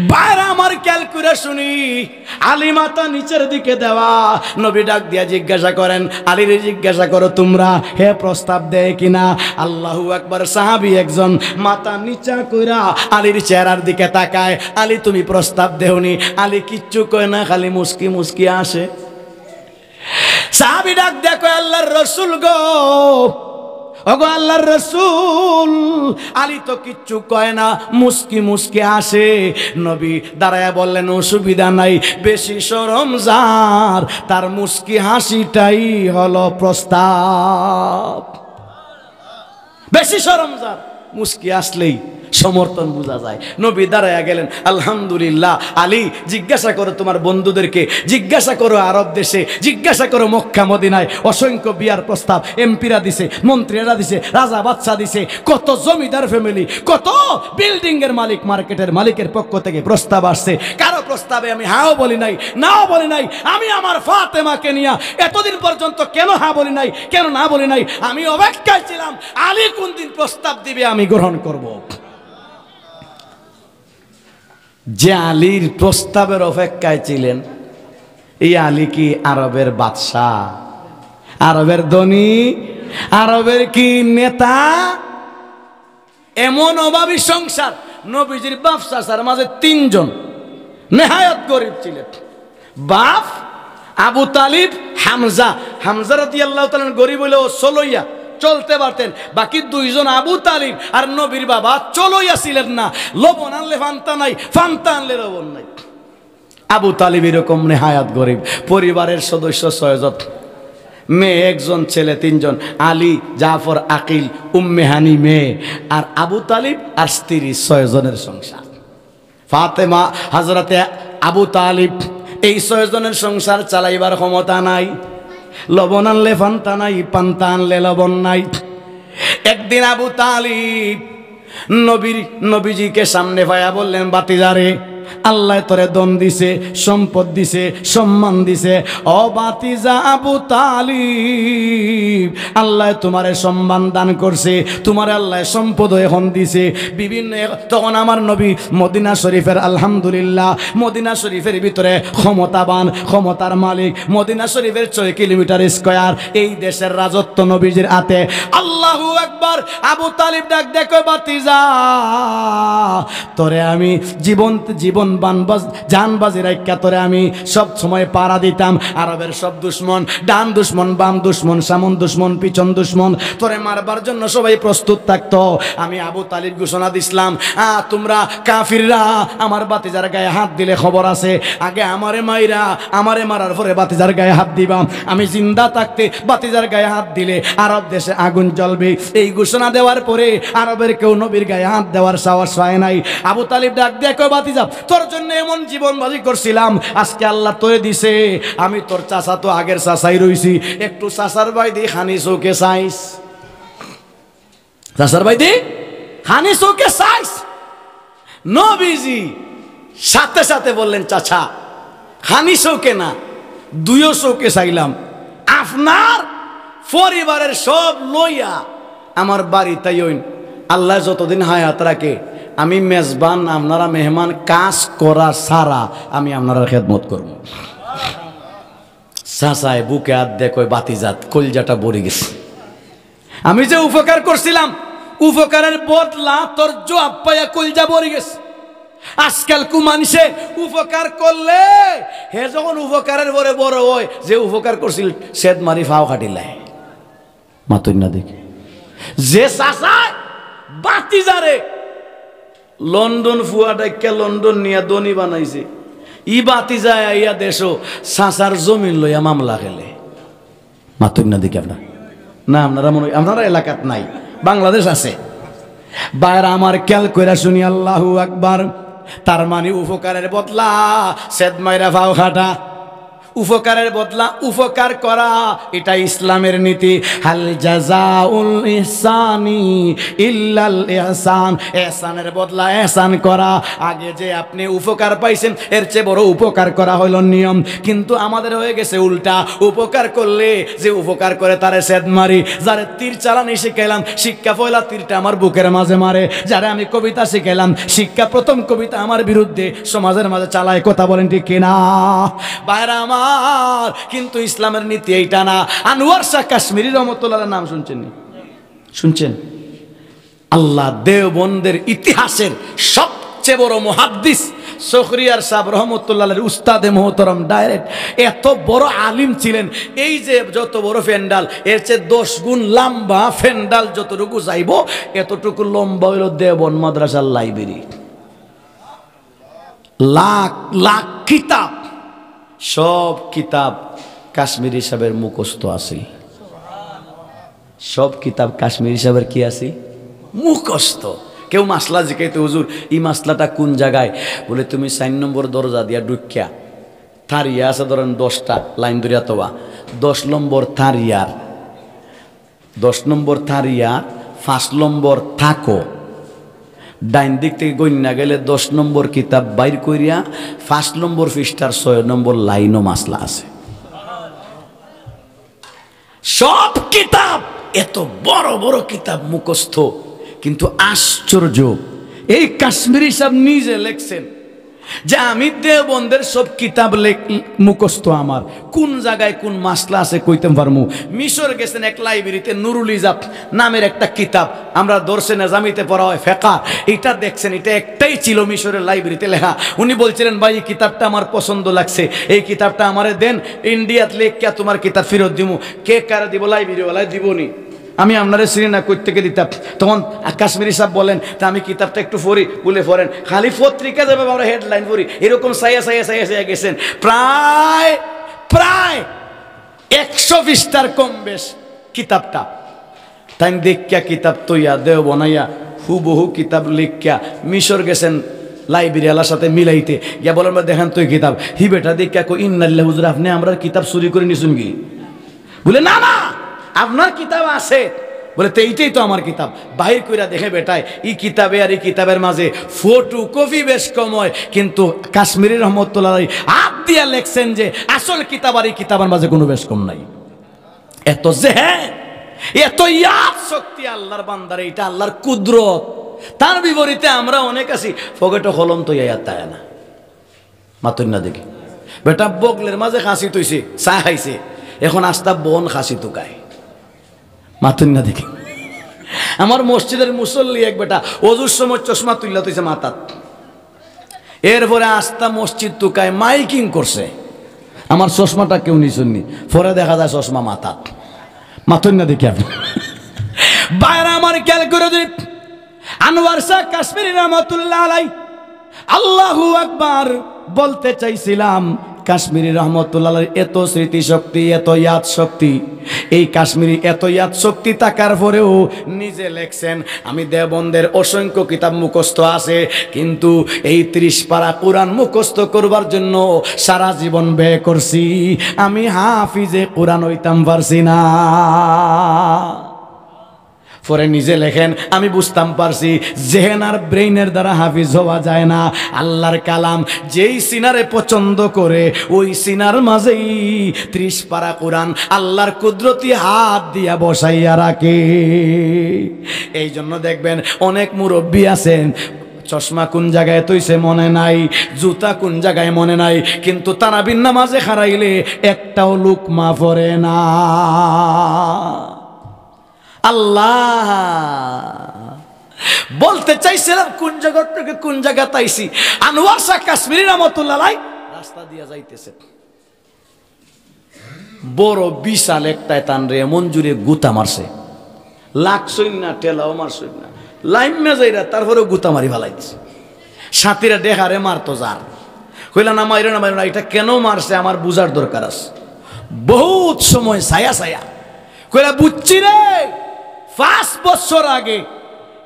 ভাইরা আমার, খেয়াল করে শুনি, আলী মাথা নিচের দিকে দেওয়া। নবী ডাক দিয়া জিজ্ঞাসা করেন, "আলীরে জিজ্ঞাসা করো তোমরা, হে প্রস্তাব দেয় কিনা?" আল্লাহু আকবার। সাহাবী একজন মাথা নিচা কইরা আলীর চেহারার দিকে তাকায়, "আলী, তুমি প্রস্তাব দেওনি?" আলী কিচ্ছু কয় না, খালি মুস্কি মুস্কি আসে। সাহাবী ডাক দেয়া কয়, "আল্লাহর রসুল গো, ওগো আল্লাহর রসুল।" আলী তো কিচ্ছু কয় না, মুস্কি মুস্কি আসে। নবী দাঁড়ায়া বললেন, "অসুবিধা নাই, বেশি শরম যার, তার মুস্কি হাসিটাই হলো প্রস্তাব।" বেশি শরম যার, মুস্কি আসলেই সমর্থন বুঝা যায়। নবী দাঁড়াইয়া গেলেন, "আলহামদুলিল্লাহ, আলী, জিজ্ঞাসা করো তোমার বন্ধুদেরকে, জিজ্ঞাসা করো আরব দেশে, জিজ্ঞাসা করো মক্কা মদিনায়, অসংখ্য বিয়ার প্রস্তাব এমপিরা দিছে, মন্ত্রীরা দিছে, রাজা বাদশা দিছে, কত জমিদার ফ্যামিলি, কত বিল্ডিং এর মালিক, মার্কেটের মালিকের পক্ষ থেকে প্রস্তাব আসছে, কারো প্রস্তাবে আমি হাও বলি নাই, নাও বলি নাই। আমি আমার ফাতেমাকে নিয়া এতদিন পর্যন্ত কেন হা বলি নাই, কেন না বলি নাই, আমি অপেক্ষায় ছিলাম আলী কোন দিন প্রস্তাব দিবে, আমি গ্রহণ করব।" যে আলীর প্রস্তাবের অপেক্ষায় ছিলেন, এই আলী কি আরবের বাদশাহ, আরবের ধনী, আরবের কি নেতা? এমন অভাবী সংসার, নবীজির বাপ চাচার মাঝে তিনজন নেহায়াত গরিব ছিলেন। বাপ আবু তালিব, হামজা। হামজা রাদিয়াল্লাহু তাআলা আনহু গরিব হইলেও চলইয়া চলতে পারতেন। বাকি দুইজন আবু তালিব আর নবীর বাবা চলইয়া ছিলেন না। লবণ আনলে ফান্তা নাই, ফান্তা আনলে লবণ নাই। আবু তালিব এরকম নেহায়াত গরিব। পরিবারের সদস্য ছয়জন, মেয়ে একজন, ছেলে তিনজন, আলী, জাফর, আকিল, উম্মে হানি মেয়ে, আর আবু তালিব আর স্ত্রী, ছয়জনের সংসার। ফাতেমা, হযরতে আবু তালিব, এই ছয়জনের সংসার চালাইবার ক্ষমতা নাই। লবণ আনলে ফান্তা নাই, ফান্তা আনলে লবণ নাই। একদিন আবু তালিব নবীর, নবীজিকে সামনে পাইয়া বললেন, "ভাতিজারে, আল্লায় তোরে ধন দিছে, সম্পদ দিছে, সম্মান দিছে। ও ভাতিজা আবু তালিব, আল্লায় তোমারে সম্মান দান করছে, তোমারে আল্লায় সম্পদ এখন দিছে।" বিভিন্ন এক-, তখন আমার নবী মদিনা শরীফের, আলহামদুলিল্লাহ, মদিনা শরীফের ভিতরে ক্ষমতাবান, ক্ষমতার মালিক, মদিনা শরীফের ছয় কিলোমিটার স্কয়ার, এই দেশের রাজত্ব নবীজির হাতে। আল্লাহু আকবার। আবু তালিব ডাক দেয়া কয়, "ভাতিজা, তোরে আমি জীবন, জীবন বান বাজ-, জান বাজি রাখিয়া তোরে আমি সব সময় পাহারা দিতাম। আরবের সব দুশমন, ডান দুশমন, বাম দুশমন, সামন দুশমন, পিছন দুশমন, তোরে মারবার জন্য সবাই প্রস্তুত থাকতো। আমি আবু তালিব ঘোষণা দিছলাম, আ, তোমরা কাফিররা আমার ভাতিজার গায়ে হাত দিলে খবর আছে, আগে আমারে মাইরা, আমারে মারার পরে ভাতিজার গায়ে হাত দিবা। আমি জিন্দা থাকতে ভাতিজার গায়ে হাত দিলে আরব দেশে আগুন জ্বলবে।" এই ঘোষণা দেওয়ার পরে আরবের কেউ নবীর গায়ে হাত দেওয়ার সাহস পায় নাই। আবু তালিব ডাক দেয়া কয়, "ভাতিজা, তোর জন্য এমন জীবন বাজি করছিলাম, আজকে আল্লাহ তোরে দিছে। আমি তোর চাচা তো আগের চাচাই রইছি, একটু চাচার বায়দি খানি চোখে চাইস।" চাচার বায়দি খানি চোখে চাইস। নবীজি সাথে সাথে বললেন, "চাচা, খানি চোখে না, দুইও চোখে চাইলাম। আপনার পরিবারের সব লইয়া আমার বাড়িত আইন, আল্লায় যতদিন হায়াত রাখে, আমি মেজবান, আপনারা মেহমান, কাজ করা ছাড়া আমি আপনারার খেদমত করমু। চাচায় বুকে আত দে কয়, "বাতিজাত, কইলজাটা ভরি গেছে। আমি যে উপকার করছিলাম, উপকারের বদলা তোর জবাব পাইয়া কইলজা ভরি গেছে।" আজকালকু মানষে উপকার করলে, হে যখন উপকারের পরে বড় অয়, যে উপকার করছিল, সেদ মারি ফাও কাটিলায়। মাতইন না দেখি। যে চাচায় বাতিজারে লন্ডন ফুয়া ডাকিয়া লন্ডন নিয়া ধনী বানাইছে, ই বাতিজায় আইয়া দেশো চাচার জমিন লইয়া মামলা খেলে। মাতইন না দেখি আপনারা। না, আপনারা মনে হয়, আপনারা এলাকাত নাই, বাংলাদেশ আছে। ভাইরা আমার, খেয়াল কইরা হুনি, আল্লাহু আকবার। তার মানে উপকারের বদলা সেদ মাইরা ফাও কাটা, উপকারের বদলা উপকার করা, এটা ইসলামের নীতি। হাল জাযাউল ইহসানি ইল্লাল ইহসান। এহসানের বদলা এহসান করা। আগে যে আপনি উপকার পাইছেন, এর চেয়ে বড় উপকার করা হলো নিয়ম। কিন্তু আমাদের হয়ে গেছে উল্টা, উপকার করলে যে উপকার করে তারে সেদ মারি। যারে তীর চালানি শিখাইলাম, শিক্ষা পয়লা তীরটা আমার বুকের মাঝে মারে। যারে আমি কবিতা শিখাইলাম, শিক্ষা প্রথম কবিতা আমার বিরুদ্ধে সমাজের মাঝে চালায়। কথা বলেন ঠিক কিনা? ভাইরা আমার, কিন্তু ইসলামের নীতি এইটা না। আনোয়ার শাহ কাশ্মীরি রহমতুল্লাহর নাম শুনছেন নি? শুনছেন? আল্লাহ, দেওবন্দের ইতিহাসের সবচেয়ে বড় মুহাদ্দিস শখরিয়ার সাহেব রহমতুল্লাহ আলাইহির উস্তাদে মোহতরম, ডাইরেক্ট এত বড় আলিম ছিলেন। এই যে যত বড় প্যান্ডাল, এর চেয়ে দশ গুণ লম্বা প্যান্ডাল, যতটুকু যাইব, এতটুকু লম্বা হইল দেওবন্দ মাদ্রাসার লাইব্রেরি। লাখ লাখ কিতাব, সব কিতাব কাশ্মীরি সাহেবের মুখস্থ আছে। সব কিতাব কাশ্মীরি সাহেবের কি আছে? মুখস্থ। কেউ মাসলা জিকাইতে, "হুজুর, ই মাসলাটা কোন জায়গায়?" বলে, "তুমি চাইর নম্বর দরজা দিয়া ঢুকিয়া, তারিয়া আছে ধরেন দশটা লাইন ধরিয়া, তোবা দশ নম্বর তারিয়ার, দশ নম্বর তারিয়ার পাঁচ নম্বর থাকো, ডাইন দিক থেকে গইন্যা গেলে দশ নম্বর কিতাব বাইর করিয়া পাঁচ নম্বর পৃষ্ঠার ছয় নম্বর লাইনও মাসলা আছে।" সব কিতাব, এত বড় বড় কিতাব মুখস্থ, কিন্তু আশ্চর্য, এই কাশ্মীরি সাহেব নিজে লেখছেন যে আমি দেওবন্দের সব কিতাব লেখ-, মুখস্থ আমার, কোন জায়গায় কোন মাসলা আছে কইতাম পারমু। মিশর গেছেন এক লাইব্রেরিতে, নুরুল ইজাব নামের একটা কিতাব, আমরা দর্শে নেজামিতে পড়া হয় ফেকা, এটা দেখছেন, এটা একটাই ছিল মিশরের লাইব্রেরিতে লেখা। উনি বলছিলেন, "ভাই, এই কিতাবটা আমার পছন্দ লাগছে, এই কিতাবটা আমারে দেন, ইন্ডিয়াত লেখিয়া তোমার কিতাব ফেরত দিমু।" কে কারে দিব? লাইব্রেরিওয়ালায় দিবনি। আমি আপনারে চিনি না, কই থেকে দিতাম। তখন কাশ্মীরি সাহেব বলেন, "তা আমি কিতাবটা একটু পড়ি।" বলে, "পড়েন।" খালি পত্রিকা যেভাবে আমরা হেডলাইন পড়ি, এরকম চাইয়া চাইয়া চাইয়া চাইয়া গেছেন, প্রায় প্রায় একশো পৃষ্ঠার কম বেশ কিতাবটা। তাইন দেখিয়া কিতাব তইয়া দেওবন্দ আইয়া হুবহু কিতাব লেখিয়া মিশর গেছেন লাইব্রেরিওয়ালার সাথে মিলাইতে। গিয়া বলেন, "বা দেখেন তো এই কিতাব।" হি বেটা দেখিয়া কই, "ইন্নালিল্লাহ, হুজুর, আপনে আমরার কিতাব চুরি করি নিছইন গি?" বলে, "না, না, আপনার কিতাব আছে।" বলে, "তে এইটাই তো আমার কিতাব।" বাহির কইরা দেখে বেটায়, ই কিতাবে আর ই কিতাবের মাঝে ফটোকপি বেশ কম হয়, কিন্তু কাশ্মীরি রহমতুল্লাহ আলাইহি হাত দিয়া লেখছেন যে আসল কিতাব আর ই কিতাবের মাঝে কোনো বেশ কম নাই। এত জেহেন, এত ইয়াদ শক্তি আল্লাহর বান্দার, এটা আল্লাহর কুদরত। তার বিপরীতে আমরা অনেক আছি, পকেটো কলম তো ইয়াদ থাকে না। মাতইন না দেখি। বেটা বগলের মাঝে খাসি থইছে, চা খাইছে, এখন আস্তা বন খাসি তুকায়। মাতইন না দেখি। আমার মসজিদের মুসল্লি এক বেটা অজুর সময় চশমা তুইলা থইছে মাথাত, এরপরে আস্তা মসজিদ তুকায়, মাইকিং করছে, আমার চশমাটা কেউ নিছইন নি, পরে দেখা যায় চশমা মাথাত। মাতইন না দেখি আপনি। ভাইরা আমার, খেয়াল করে দিন, আনোয়ার শাহ কাশ্মীরি রহমতুল্লাহ আলাই, আল্লাহু আকবার, বলতে চাইছিলাম, কাশ্মীরি রহমতুল্লাহ আলাইর এত স্মৃতিশক্তি, এত ইয়াদ শক্তি, এই কাশ্মীরি এত ইয়াদ শক্তি থাকার পরেও নিজে লেখছেন, "আমি দেওবন্দের অসংখ্য কিতাব মুখস্থ আছে, কিন্তু এই ত্রিশ পারা কোরআন মুখস্থ করবার জন্য সারা জীবন ব্যয় করছি, আমি হাফিজে কোরআন হইতাম পারছি না।" পরে নিজে লেখেন, "আমি বুঝতাম পারছি, জেহেন আর ব্রেইনের দ্বারা হাফিজ হওয়া যায় না। আল্লাহর কালাম যেই সিনারে পছন্দ করে, ওই সিনার মাঝেই ত্রিশ পারা কোরআন আল্লাহর কুদরতি হাত দিয়া বসাইয়া রাখে।" এই জন্য দেখবেন, অনেক মুরব্বী আছেন, চশমা কোন জায়গায় থইছে মনে নাই, জুতা কোন জায়গায় মনে নাই, কিন্তু তারাবির নামাজে খাড়াইলে একটাও লুকমা পড়ে না। আল্লাহ, বলতে চাইছিলাম কোন জগৎ থেকে কোন জায়গাত আইছি। আনোয়ার শাহ কাশ্মীরি রহমতুল্লাহ আলাই রাস্তা দিয়া যাইতেছে, বড় বিশাল একটায় তানরে এমন জুরে গুতা মারছে, লাগছইন না, ঠেলাও মারছইন না, লাইমা যাইরা, তারপরেও গুতা মারি ফালাই দিছে। সাথীরা ডেকারে মারতো যার, কইলা, "না মাইরো না, মাইরো না, এটা কেন মারছে আমার বুঝার দরকার আছে।" বহুত সময় ছায়া ছায়া কইলা, "বুঝছি রে, পাঁচ বছর আগে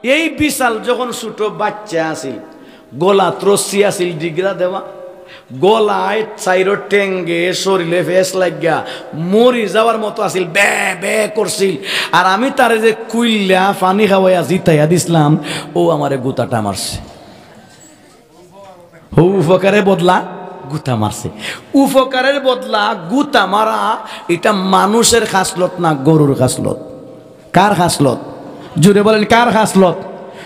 এই বিশাল যখন ছোট বাচ্চা আছিল, গলাত রশি আছিল ডিগরা দেওয়া, গলায় চাইরো টেঙ্গে শরীরে ফেস লাগিয়া মরি যাওয়ার মতো আছিল, বে বে করছিল। আর আমি তারে যে কুইল্লা পানি খাওয়াইয়া জিতাইয়া দিছিলাম, ও আমারে গুতাটা মারছে।" ও উপকারের বদলা গুতা মারছে। উপকারের বদলা গুতা মারা, এটা মানুষের খাসলত না, গরুর খাসলত। কার খাসলত? জুরে বলেন, কার খাসলত?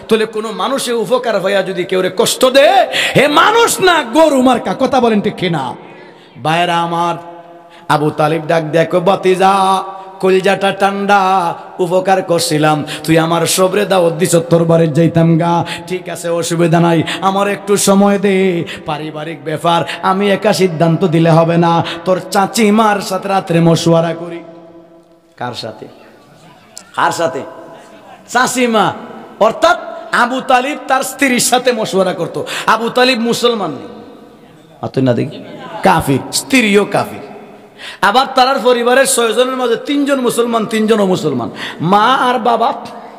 তাহলে কোনো মানুষে উপকার পাইয়া যদি কেউরে কষ্ট দেয়, হে মানুষ না, গরু মার্কা। কথা বলেন ঠিক কিনা? ভাইরা আমার, আবু তালিব ডাক দিয়া কয়, "ভাতিজা, কলিজাটা ঠান্ডা, উপকার করছিলাম, তুই আমার সবরে দাওয়াত দিছ, তোর বাড়িত যাইতাম গা, ঠিক আছে, অসুবিধা নাই, আমার একটু সময় দে, পারিবারিক ব্যাপার, আমি একা সিদ্ধান্ত দিলে হবে না, তোর চাচিমার সাথে রাত্রে মশওয়ারা করি।" কার সাথে? কার সাথে? চাচিমা। অর্থাৎ আবু তালিব তার স্ত্রীর সাথে মশওয়ারা করত। আবু তালিব মুসলমান নি? মাতইন না দেখি। কাফির, স্ত্রীও কাফির। আবার তারার পরিবারের ছয়জনের মাঝে তিনজন মুসলমান, তিনজন অমুসলমান। মা আর বাবা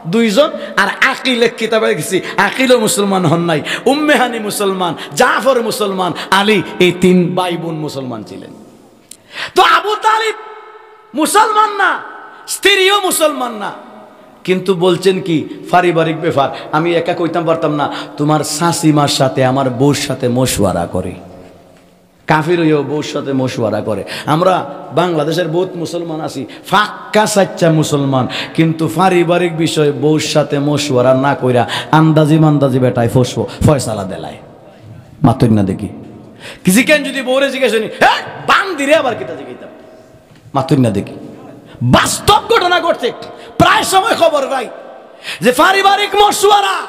দুইজন, আর আকিল, এক কিতাবে গেছি, আকিলও মুসলমান হন নাই, উম্মে হানি মুসলমান, জাফর মুসলমান, আলী, এই তিন ভাই বোন মুসলমান ছিলেন। তো আবু তালিব মুসলমান না, স্ত্রীও মুসলমান না, কিন্তু বলছেন কি, "পারিবারিক ব্যাপার, আমি একা কইতাম পারতাম না, তোমার চাচিমার সাথে, আমার বউর সাথে মশওয়ারা করে।" কাফির হইয়াও বউর সাথে মশওয়ারা করে। আমরা বাংলাদেশের বহুত মুসলমান আছি, পাক্কা সাচ্চা মুসলমান, কিন্তু পারিবারিক বিষয়ে বউর সাথে মশওয়ারা না কইরা আন্দাজি মান্দাজি বেটায় ফসব-, ফয়সালা দেলায়। মাতইন না দেখি। কিসিকেন যদি বউরে জিজ্ঞেস করি, "হ্যাঁ, বান্দিরে আবার কিতা জিজ্ঞাইতাম?" মাতইন না দেখি। বাস্তব ঘটনা ঘটছে, প্রায় সময় খবর পাই যে পারিবারিক মশওয়ারা,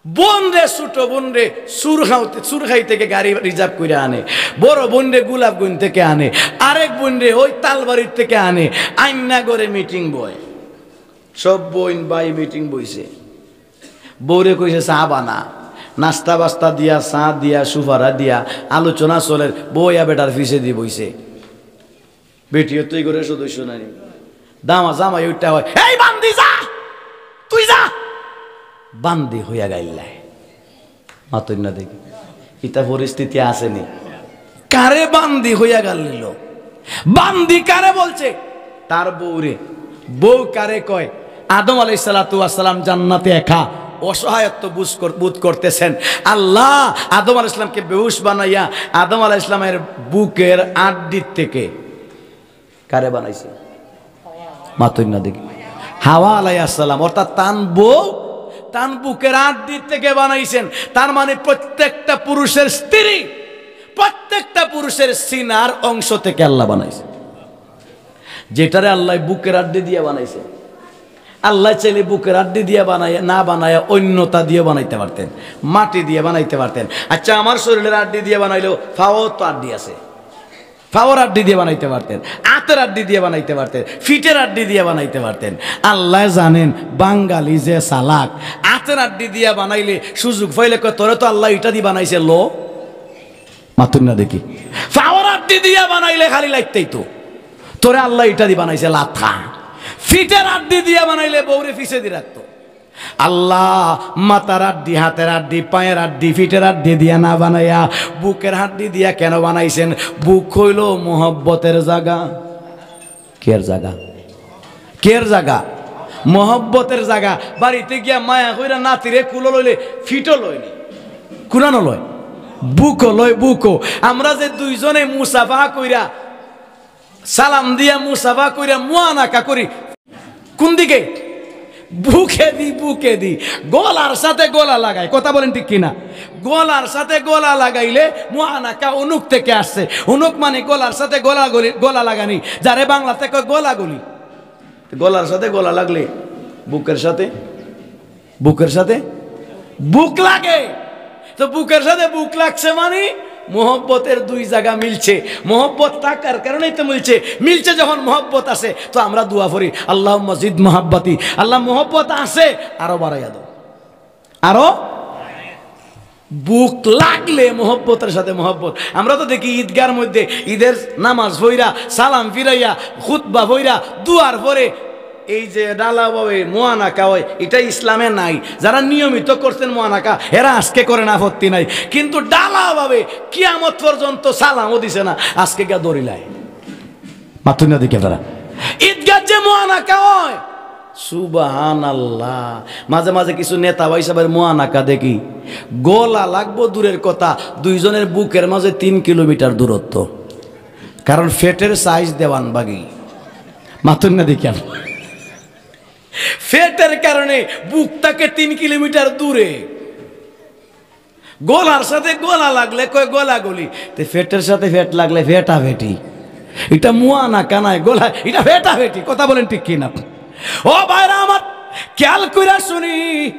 বোন রে, ছোট বোন রে, চুর খাওতে, চুর খাই থেকে গাড়ি রিজার্ভ করে আনে, বড় বোন রে গোলাপগঞ্জ থেকে আনে, আরেক বোন রে ওই তালবাড়ির থেকে আনে, আইন্না ঘরে মিটিং বয়, সব বোন ভাই মিটিং বইছে। বউরে কইছে, "চা বানা।" নাস্তা বাস্তা দিয়া, চা দিয়া, সুপারা দিয়া আলোচনা চলের। বউ ইয়া বেটার পিছে দি বইছে। বেটিও তো এই ঘরের সদস্য নানি। দামা জামাই উঠতে হয়, "এই বান্দি যা, তুই যা।" বান্দি হইয়া গাইল্লায়। মাতইন না দেখি। ইতা পরিস্থিতি আসেনি? কারে বান্দি হইয়া গাল নিল? বান্দি কারে বলছে? তার বউরে। বউ কারে কয়? আদম আলাইহিস সালাতু ওয়াস সালাম জান্নাতে একা অসহায়ত্ব বুঝ কর-, বোধ করতেছেন। আল্লাহ আদম আলাইহিস সালামকে বেহুশ বানাইয়া আদম আলাইহিস সালামের বুকের আড্ডির থেকে কারে বানাইছে? মাতইন না দেখি। হাওয়া আলাইহিস সালাম, অর্থাৎ তান বউ, তান বুকের আড্ডি থেকে বানাইছেন। তার মানে প্রত্যেকটা পুরুষের স্ত্রী, প্রত্যেকটা পুরুষের সিনার অংশ থেকে আল্লাহ বানাইছে। যেটারে আল্লাহ বুকের আড্ডি দিয়ে বানাইছে, আল্লাহ চাইলে বুকের আড্ডি দিয়ে বানাইয়া, না বানাইয়া অন্যতা দিয়ে বানাইতে পারতেন, মাটি দিয়ে বানাইতে পারতেন। আচ্ছা, আমার শরীরের আড্ডি দিয়ে বানাইলেও পাও তো আড্ডি আছে, পাওর আড্ডি দিয়ে বানাইতে পারতেন, আতের আড্ডি দিয়ে বানাইতে পারতেন, ফিটের আড্ডি দিয়ে বানাইতে পারতেন। আল্লাহ জানেন বাঙালি যে চালাক, আতের আড্ডি দিয়ে বানাইলে সুযোগ পাইলে কয়, "তোরে তো আল্লাহ ইটা দিয়ে বানাইছে লো।" মাতইন না দেখি। পাওর আড্ডি দিয়ে বানাইলে খালি লাগতেই তো, "তোরে আল্লাহ ইটা দিয়ে বানাইছে লাথা।" ফিটের আড্ডি দিয়ে বানাইলে বউরে পিছে দিয়ে রাখতো। আল্লাহ মাথার আড্ডি, হাতের আড্ডি, পায়ের আড্ডি, ফিটের আড্ডি দিয়া না বানাইয়া বুকের আড্ডি দিয়া কেন বানাইছেন? বুক হইল মোহব্বতের জায়গা। কের জায়গা? কের জায়গা? মহব্বতের জাগা। বাড়িতে গিয়া মায়া কইরা নাতিরে কুলো লইলে ফিটো লয়নি, কুলানো লয়, বুকো লয়, বুকো। আমরা যে দুইজনে মুসাফা কইরা, সালাম দিয়া মুসাফা কইরা মুয়ানাকা করি, কোন দিকে? বুকেদি, বুকেদি। গলার সাথে গলা লাগাই। কথা বলেন ঠিক কিনা? গলার সাথে গলা লাগাইলে মুয়ানাকা উনুক থেকে আসছে। উনুক মানে গলার সাথে গলা গলি, গলা লাগানি, যারে বাংলাতে কয় গলাগলি। গলার সাথে গলা লাগলে বুকের সাথে, বুকের সাথে বুক লাগে। তো বুকের সাথে বুক লাগছে মানে মহব্বতের দুই জায়গা মিলছে। মহব্বত থাকার কারণেই তো মিলছে। মিলছে যখন মহব্বত আছে, তো আমরা দোয়া করি, "আল্লাহুম্মা জিদ মহাব্বতি", আল্লাহ, মহব্বত আছে, আরো বাড়াইয়া দাও, আরো। বুক লাগলে মহব্বতের সাথে মহব্বত। আমরা তো দেখি ঈদগার মধ্যে ঈদের নামাজ পইরা, সালাম ফিরাইয়া, খুতবা পইরা, দুয়ার পরে এই যে ঢালাওভাবে মুয়ানাকা হয়, এটা ইসলামে নাই। যারা নিয়মিত করছেন মুয়ানাকা, এরা আজকে করেন, আপত্তি নাই, কিন্তু ঢালাওভাবে কিয়ামত পর্যন্ত সালামও দিছে না, আজকে গিয়া দড়িলায়। মাতুন না দেখি আপনারা, ঈদগার যে মুয়ানাকা হয়, সুবহানাল্লাহ। মাঝে মাঝে কিছু নেতা ভাই সাহেবের মুয়ানাকা দেখি, গলা লাগবো দূরের কথা, দুইজনের বুকের মাঝে তিন কিলোমিটার দূরত্ব, কারণ ফেটের সাইজ দেওয়ান বাগি। মাতুন না দেখি আপনারা, ফেটের কারণে বুক থাকে তিন কিলোমিটার দূরে। গলার সাথে গলা লাগলে কয় গলাগলি, তে ফেটের সাথে ফেট লাগলে ফেটাফেটি। এটা মুয়ানাকা নায়, গলা, এটা ফেটাফেটি। কথা বলেন ঠিক কিনা? ও ভাইরা আমার, খেয়াল কইরা শুনি,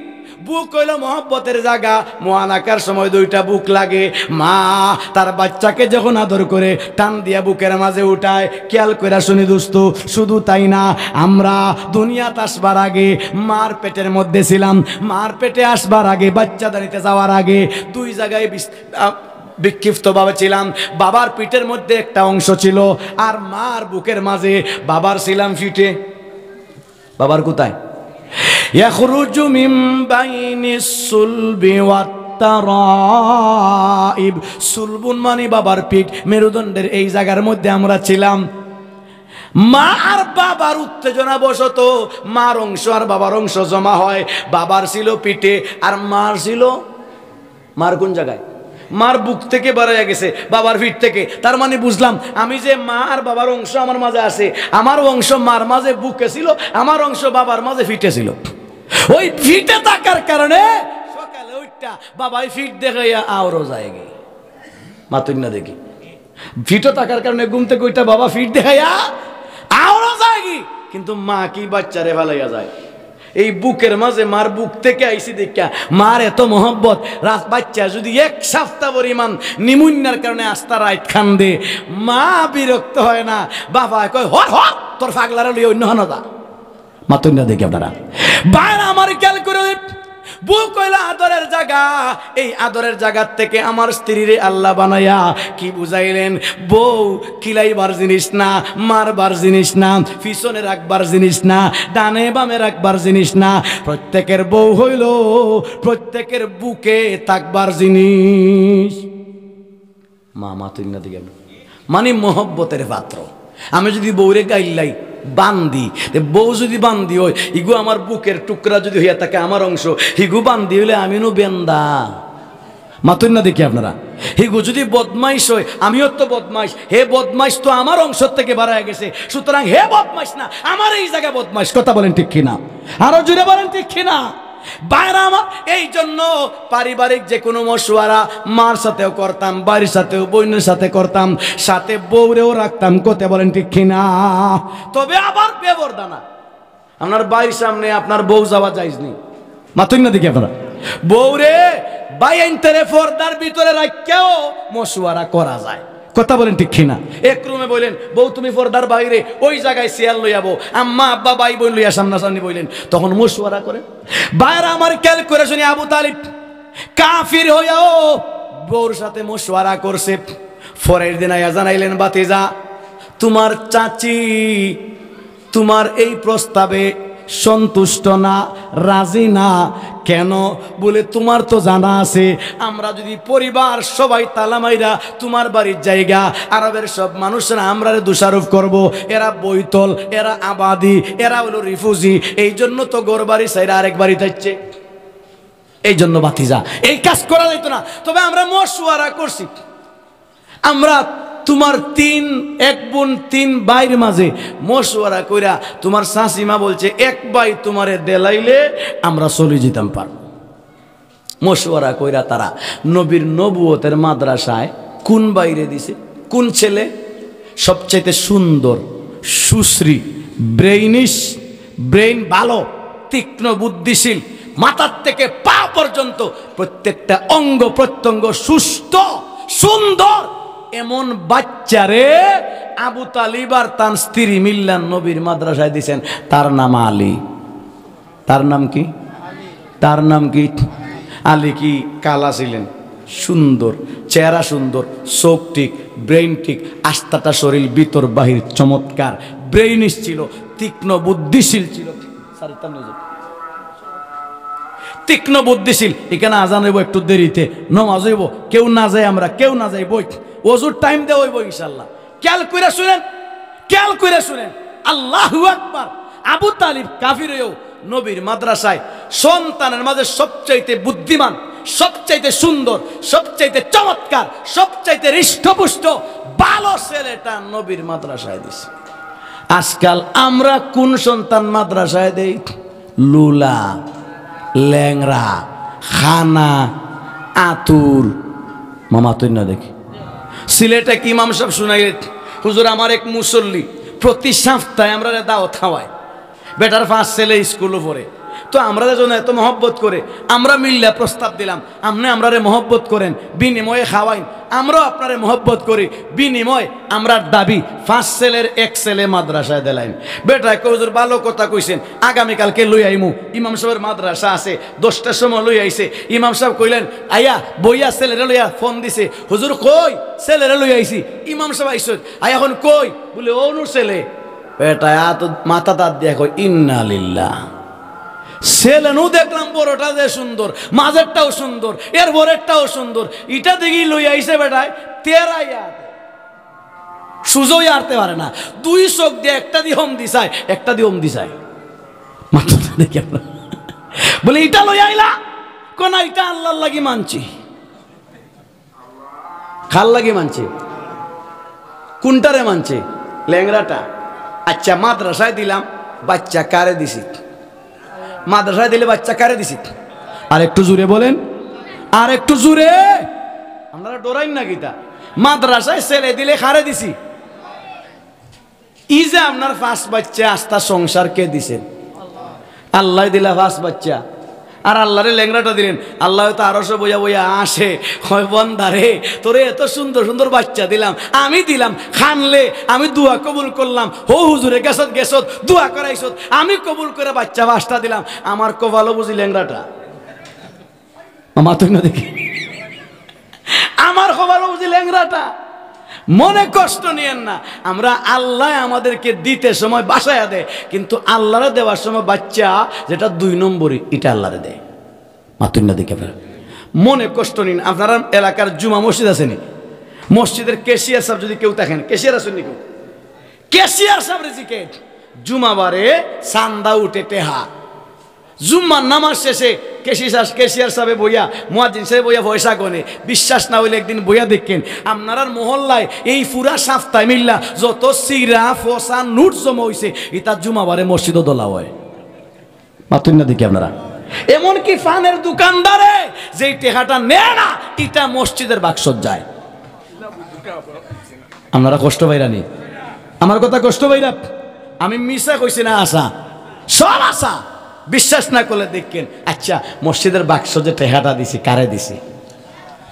বুক হইল মহব্বতের জায়গা। মুয়ানাকার সময় দুইটা বুক লাগে। মা তার বাচ্চাকে যখন আদর করে, টান দিয়া বুকের মাঝে উঠায়। খেয়াল কইরা শুনি দোস্ত, শুধু তাই না, আমরা দুনিয়াত আসবার আগে মার পেটের মধ্যে ছিলাম, মার পেটে আসবার আগে, বাচ্চাদানিতে যাওয়ার আগে দুই জায়গায় বিস-, আ, বিক্ষিপ্তভাবে ছিলাম। বাবার পিঠের মধ্যে একটা অংশ ছিল, আর মার বুকের মাঝে। বাবার ছিলাম পিঠে, বাবার কোথায়? ইয়াখরুজু মিন বাইনিস সুলবি ওয়াত তারাইব। সুলবুন মানে বাবার পিঠ, মেরুদণ্ডের এই জায়গার মধ্যে আমরা ছিলাম। মা আর বাবার উত্তেজনা বশত মার অংশ আর বাবার অংশ জমা হয়। বাবার ছিল পিঠে আর মার ছিল, মার কোন জায়গায়? মার বুক থেকে বাড়াইয়া গেছে, বাবার পিঠ থেকে। তার মানে বুঝলাম, আমি যে মা আর বাবার অংশ আমার মাঝে আছে, আমার অংশ মার মাঝে বুকে ছিল, আমার অংশ বাবার মাঝে পিঠে ছিল। ওই পিঠে থাকার কারণে সকালে উঠটা বাবাই পিঠ দেখাইয়া আওরো যায়গি। মাতুন না দেখি, পিঠে থাকার কারণে ঘুম থেকে উঠটা বাবা পিঠ দেখাইয়া আওরো যায়গি, কিন্তু মা কি বাচ্চারে ফালাইয়া যায়? এই বুকের মাঝে মার বুক থেকে আইছি দেখিয়া মার এত মহব্বত। রাত বাচ্চা যদি এক সপ্তাহ পরিমাণ নিমুন্যার কারণে আস্তা রাইত কান্দে, মা বিরক্ত হয় না, বাবা কয়, "হর হর, তোর পাগলারে লইয়া অন্য হানো যা।" মাতুন না দেখি আপনারা, বাইরে আমার খেয়াল করে, বুক হইল আদরের জায়গা। এই আদরের জায়গা থেকে আমার স্ত্রীরে আল্লাহ বানাইয়া কি বুঝাইলেন? বউ কিলাইবার জিনিস না, মারবার জিনিস না, পিছনে রাখবার জিনিস না, ডানে বামে রাখবার জিনিস না। প্রত্যেকের বউ হইল প্রত্যেকের বুকে থাকবার জিনিস। মা, মাতুন না দেখি আপনারা, মানে মহব্বতের পাত্র। আমি যদি বউরে গাইল্লাই বান্দি, তে বউ যদি বান্দি হয়, ইগু আমার বুকের টুকরা যদি হইয়া থাকে, আমার অংশ, হিগু বান্দি হইলে আমি নু বেন্দা। মাতুন না দেখি আপনারা, হিগু যদি বদমাইশ হয়, আমিও তো বদমাইশ, হে বদমাইশ তো আমার অংশ থেকে বাড়ায় গেছে, সুতরাং হে বদমাইশ না, আমার এই জায়গা বদমাইশ। কথা বলেন ঠিক কিনা? আরো জোরে বলেন ঠিক কিনা? বাইরে আমার, এই জন্য পারিবারিক যে কোনো মশওয়ারা মার সাথেও করতাম, ভাইর সাথেও, বইনের সাথে করতাম, সাথে বউরেও রাখতাম। কথা বলেন ঠিক কিনা? তবে আবার বেপর্দা না। আপনার ভাইর সামনে আপনার বউ যাওয়া জায়েজ নেই। মাতুন না দেখি আপনারা, বউরে ভাইয়াইন্তরে পর্দার ভিতরে রাখিয়াও মশওয়ারা করা যায়। কথা বলেন ঠিক কিনা? এক রুমে বইলেন, "বউ তুমি পর্দার বাইরে, ওই জায়গায় চেয়ার লইয়া বও।" আম্মা, আব্বা, ভাই, বইন লইয়া সামনাসামনি বইলেন, তখন মশওয়ারা করে। বাইরে আমার খেয়াল করে শুনি, আবু তালিব কাফির হইয়াও বউর সাথে মশওয়ারা করছে। পরের দিন আইয়া জানাইলেন, "ভাতিজা, তোমার চাচি তোমার এই প্রস্তাবে সন্তুষ্ট না, রাজি না। কেন? বলে, "তোমার তো জানা আছে, আমরা যদি পরিবার সবাই তালা মাইরা তোমার বাড়ির জায়গা, আরবের সব মানুষরা আমরারে দোষারোপ করব, এরা বৈতল, এরা আবাদি, এরা হলো রিফুজি, এই জন্য তো ঘর বাড়ি ছাইরা আরেক বাড়ি থাকছে।" এই জন্য ভাতিজা এই কাজ করা যাইতো না। তবে আমরা মশওয়ারা করছি, আমরা তোমার তিন, এক বোন তিন ভাইর মাঝে মশওয়ারা কইরা তোমার চাচিমা বলছে, "এক ভাই তোমারে দেলাইলে আমরা চলি যেতাম পারবো।" মশওয়ারা কইরা তারা নবীর নবুয়তের মাদ্রাসায় কোন ভাইরে দিছে, কোন ছেলে? সবচাইতে সুন্দর, সুশ্রী, ব্রেইনিশ, ব্রেইন ভালো, তীক্ষ্ণ বুদ্ধিশীল, মাথার থেকে পা পর্যন্ত প্রত্যেকটা অঙ্গ প্রত্যঙ্গ সুস্থ, সুন্দর, এমন বাচ্চারে আবু তালিব আর তান স্ত্রী মিল্লা নবীর মাদ্রাসায় দিছেন। তার নাম আলী। তার নাম কি? তার নাম কি? আলী কি কালা ছিলেন? সুন্দর, চেহারা সুন্দর, চোখ ঠিক, ব্রেইন ঠিক, আস্তাটা শরীর ভিতর বাহির চমৎকার, ব্রেইনিশ ছিল, তীক্ষ্ণ বুদ্ধিশীল ছিল। স্যার, ইতাম নিয়ে যান। তীক্ষ্ণ বুদ্ধিশীল। এখানে আজান হইব একটু দেরিতে, নমাজ হইব, কেউ না যায়, আমরা কেউ না যাই, বই অজুর টাইম দেওয়া হইব ইনশাল্লাহ। খেয়াল করে শুনেন, খেয়াল করে শুনেন, আল্লাহু আকবার। আবু তালিব কাফির হয়েও নবীর মাদ্রাসায় সন্তানের মাঝে সবচাইতে বুদ্ধিমান, সবচাইতে সুন্দর, সবচাইতে চমৎকার, সবচাইতে হৃষ্টপুষ্ট, ভালো ছেলেটা নবীর মাদ্রাসায় দিছে। আজকাল আমরা কোন সন্তান মাদ্রাসায় দেই? লুলা, ল্যাংড়া, খানা, আতুর। মামা তুই না দেখি, সিলেট এক ইমাম সাহেব শুনাইলে, "হুজুর, আমার এক মুসল্লি প্রতি সপ্তাহে আমরারে দাওয়াত খাওয়ায়, বেটার পাঁচ ছেলে স্কুলও পড়ে, তো আমরারে যেন এত মহব্বত করে, আমরা মিল্লা প্রস্তাব দিলাম, আপনি আমরারে মহব্বত করেন, বিনিময়ে খাওয়াইন, আমরাও আপনারে মহব্বত করি, বিনিময়ে আমরার দাবি পাঁচ ছেলের এক ছেলে মাদ্রাসায় দিলাইন।" বেটায় কয়, "হুজুর, ভালো কথা কইছেন, আগামীকালকে লই আইমু।" ইমাম সাহেবের মাদ্রাসা আছে, দশটার সময় লই আইছে। ইমাম সাহেব কইলেন, আইয়া বইয়া ছেলেরে লইয়া ফোন দিছে, "হুজুর কই? ছেলেরে লই আইছি।" ইমাম সাহেব আইসেন, "আই, এখন কই?" বলে, "ও নুর ছেলে।" বেটায় আত, মাথাত আত দিয়া কয়, "ইন্না লিল্লাহ।" ছেলে নু দেখলাম বড়টা যে সুন্দর, মাঝেরটাও সুন্দর, এর বড়েরটাও সুন্দর, ইটা দেখি লই আইছে বেটায় তেরা ইয়ার। সুজা অইয়া আরতে পারে না, দুই চোখ দিয়া একটা দি হম দি চায়, একটা দি হম দি চায়। মাথা দেখে আমরা বলে, "ইটা লই আইলা?" কয়, "না, ইটা আল্লাহর লাগি মানছি।" কার লাগি মানছে? কোনটারে মানছে? ল্যাংড়াটা। আচ্ছা, মাদ্রাসায় দিলাম, বাচ্চা কারে দিছি? মাদ্রাসায় দিলে বাচ্চা কারে দিছি? আর একটু জোরে বলেন, আর একটু জোরে। আপনারা ডরাইন না কিতা? মাদ্রাসায় ছেলে দিলে কারে দিছি? ই যে আপনার পাঁচ বাচ্চা, আস্তা সংসার কে দিছেন? আল্লায় দিলা পাঁচ বাচ্চা। আর আল্লারে ল্যাংড়াটা দিলেন। আল্লায় তো আরশো বইয়া বইয়া আসে, কয়, "বন্দারে, তোরে এত সুন্দর সুন্দর বাচ্চা দিলাম, আমি দিলাম, কানলে আমি দোয়া কবুল করলাম, হো হুজুরে গেছত গেছত, দোয়া করাইছত, আমি কবুল করে বাচ্চা পাঁচটা দিলাম, আমার কপালো বুঝি ল্যাংড়াটা।" মামা তুই না দেখি, আমার কপালো বুঝি ল্যাংড়াটা। মনে কষ্ট নিয়েন না, আমরা আল্লায় আমাদেরকে দিতে সময় বাসায় দেয়, কিন্তু আল্লারে দেওয়ার সময় বাচ্চা যেটা দুই নম্বরই, ইটা আল্লারে দেয়। মাতুন না দেখে ফেলে। মনে কষ্ট নিন, আপনারা এলাকার জুমা মসজিদ আছে নি? মসজিদের ক্যাশিয়ার সাহেব যদি কেউ থাকেন, ক্যাশিয়ার আছেন নি কেউ? ক্যাশিয়ার সাহেব রেজিকে জুমাবারে চান্দা উঠে টেহা। জুম্মার নামাজ শেষে ক্যাশিয়ার, ক্যাশিয়ার সাহেবে বইয়া, মুয়াজ্জিন সাহেব বইয়া পয়সা গনে। বিশ্বাস না হইলে একদিন বইয়া দেখেন, আপনারার মহল্লায় এই পুরা সপ্তাহে মিল্লা যত সিরা ফসা নোট জমা হইছে, ইতা জুমাবারে মসজিদও দলা হয়। মাতুন না দেখি আপনারা। এমনকি পানের দোকানদারে যেই টেকাটা নেয় না, ইটা মসজিদের বাক্সত যায়। আপনারা কষ্ট পাইরা নি? আমার কথা কষ্ট পাইরা? আমি মিছা কইছি না, হাছা, সব হাছা। বিশ্বাস না করলে দেখেন। আচ্ছা, মসজিদের বাক্স যে টেকাটা দিছি, কারে দিছি?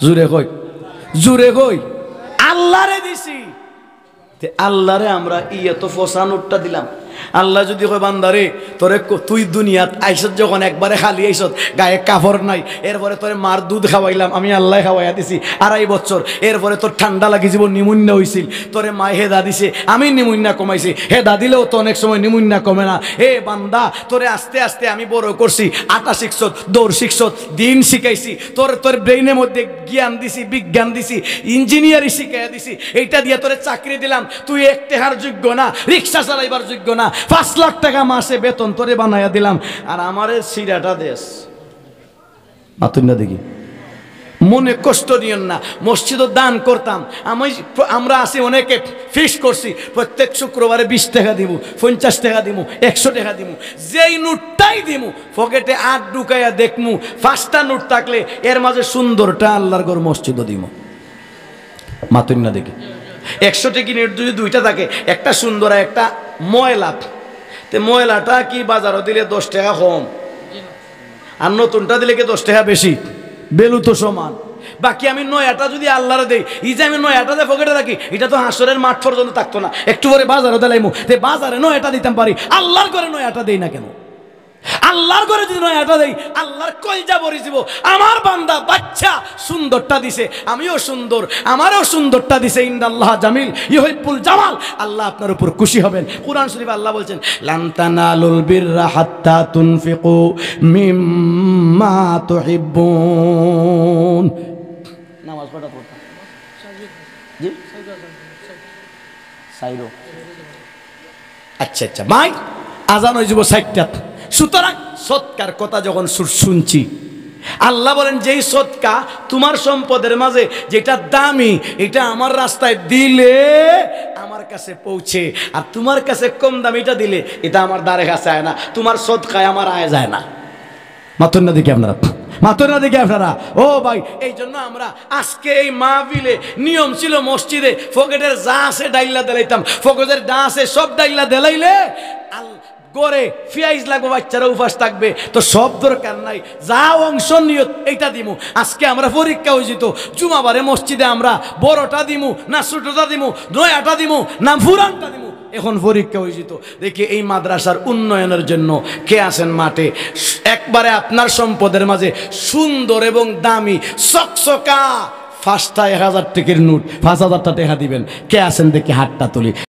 জুরে কই, জুরে কই, আল্লারে দিছি। তে আল্লারে আমরা ইয়া তো ফসা নোটটা দিলাম, আল্লায় যুদি কয়, "বান্দারে, তোরে ক-, তুই দুনিয়াত আইছত যখন, একবারে খালি আইছত, গায়ে কাপড় নাই, এরপরে তোরে মার দুধ খাওয়াইলাম, আমি আল্লায় খাওয়াইয়া দিছি আড়াই বছর, এরপরে তোর ঠান্ডা লাগিযিবো, নিমুন্যা অইছিল, তোরে মায় হেদা দিছে, আমি নিমুন্যা কমাইছি।" হেদা দিলেও তো অনেক সময় নিমুন্যা কমে না। এ বান্দা, তোরে আস্তে আস্তে আমি বড় করছি, আটা শিখছত, দৌড় শিখছত, দিন শিখাইছি, তোর, তোর ব্রেইনের মধ্যে জ্ঞান দিছি, বিজ্ঞান দিছি, ইঞ্জিনিয়ারিং শিখাইয়া দিছি, এইটা দিয়া তোরে চাকরি দিলাম, তুই এক টেকার যোগ্য না, রিক্সা চালাইবার যোগ্য না, পাঁচ লাখ টেকা মাসে বেতন তোরে বানাইয়া দিলাম, আর আমারে সিরাটা দেস। মাতুন না দেখি, মনে কষ্ট নিয়েন না। মসজিদও দান করতাম, আমি, আমরা আছি অনেকে ফিক্স করছি, প্রত্যেক শুক্রবারে বিশ টেকা দিমু, পঞ্চাশ টেকা দিমু, একশো টেকা দিমু, যেই নোটটাই দিমু, পকেটে আত ঢুকাইয়া দেখমু, পাঁচটা নোট থাকলে এর মাঝে সুন্দরটা আল্লার ঘর মসজিদও দিমু। মাতুন না দেখি, একশো টেকি নোট যুদি দুইটা থাকে, একটা সুন্দর আর একটা ময়লা, তে ময়লাটা কি বাজারও দিলে দশ টেকা কম? আর নতুনটা দিলে কি দশ টেকা বেশি? ভ্যালু তো সমান। বাকি আমি নয়াটা যুদি আল্লারে দেই, ই যে আমি নয়াটা যে পকেটে রাখি, ইটা তো হাশরের মাঠ পর্যন্ত থাকতো না, একটু পরে বাজারও দিলাইমু। তে বাজারে নয়াটা দিতাম পারি, আল্লার ঘরে নয়াটা দেই না কেন? আল্লার ঘরে যুদি নয়াটা দেই, আল্লার কইলজা ভরিযিবো। আমার বান্দা বাচ্চা সুন্দরটা দিছে, আমিও সুন্দর, আমারও সুন্দরটা দিছে। ইন্নাল্লাহা জামিল ইউহিব্বুল জামাল। আল্লা আপনার উপর খুশি হবেন। কোরআন শরীফে আল্লা বলছেন, "লান তানালুল বিররা হাত্তা তুনফিকু মিম্মা তুহিব্বুন।" নামাজ কয়টা পড়তাম? জি? চাইরো। আচ্ছা, আচ্ছা, ভাই, আজান অইযিবো চাইরটাত। সুতরাং সদকার কথা যখন শু-, শুনছি, আল্লা বলেন, "যেই সদকা তুমার সম্পদের মাঝে যেটা দামি, এটা আমার রাস্তায় দিলে আমার কাছে পৌঁছে, আর তুমার কাছে কম দামি এটা দিলে এটা আমার দ্বারে কাছে আয় না, তুমার সদকায় আমার আয় যায় না।" মাতুন না দেখি আপনারা, মাতুন না দেখি আপনারা। ও ভাই, এই জন্য আমরা আজকে এই মাহফিলে নিয়ম ছিল মসজিদে পকেটের যা আছে ডাইল্লা দিলাইতাম, পকেটের যা আছে সব ডাইল্লা দিলাইলে আল-, ঘরে পিয়াইজ লাগবো, বাচ্চারা উপাস থাকবে, তো সব দরকার নাই, যা অংশ নিয়ত এইটা দিমু। আজকে আমরা পরীক্ষা অইযিতো, জুমাবারে মসজিদে আমরা বড়টা দিমু না ছোটটা দিমু, নয়াটা দিমু না পুরানটা দিমু, এখন পরীক্ষা অইযিতো। দেখি এই মাদ্রাসার উন্নয়নের জন্য কে আছেন মাঠে, একবারে আপনার সম্পদের মাঝে সুন্দর এবং দামি চকচকা পাঁচটা এক হাজার টেকির নোট, পাঁচ হাজারটা টেকা দিবেন, কে আছেন দেখি হাতটা তুলি।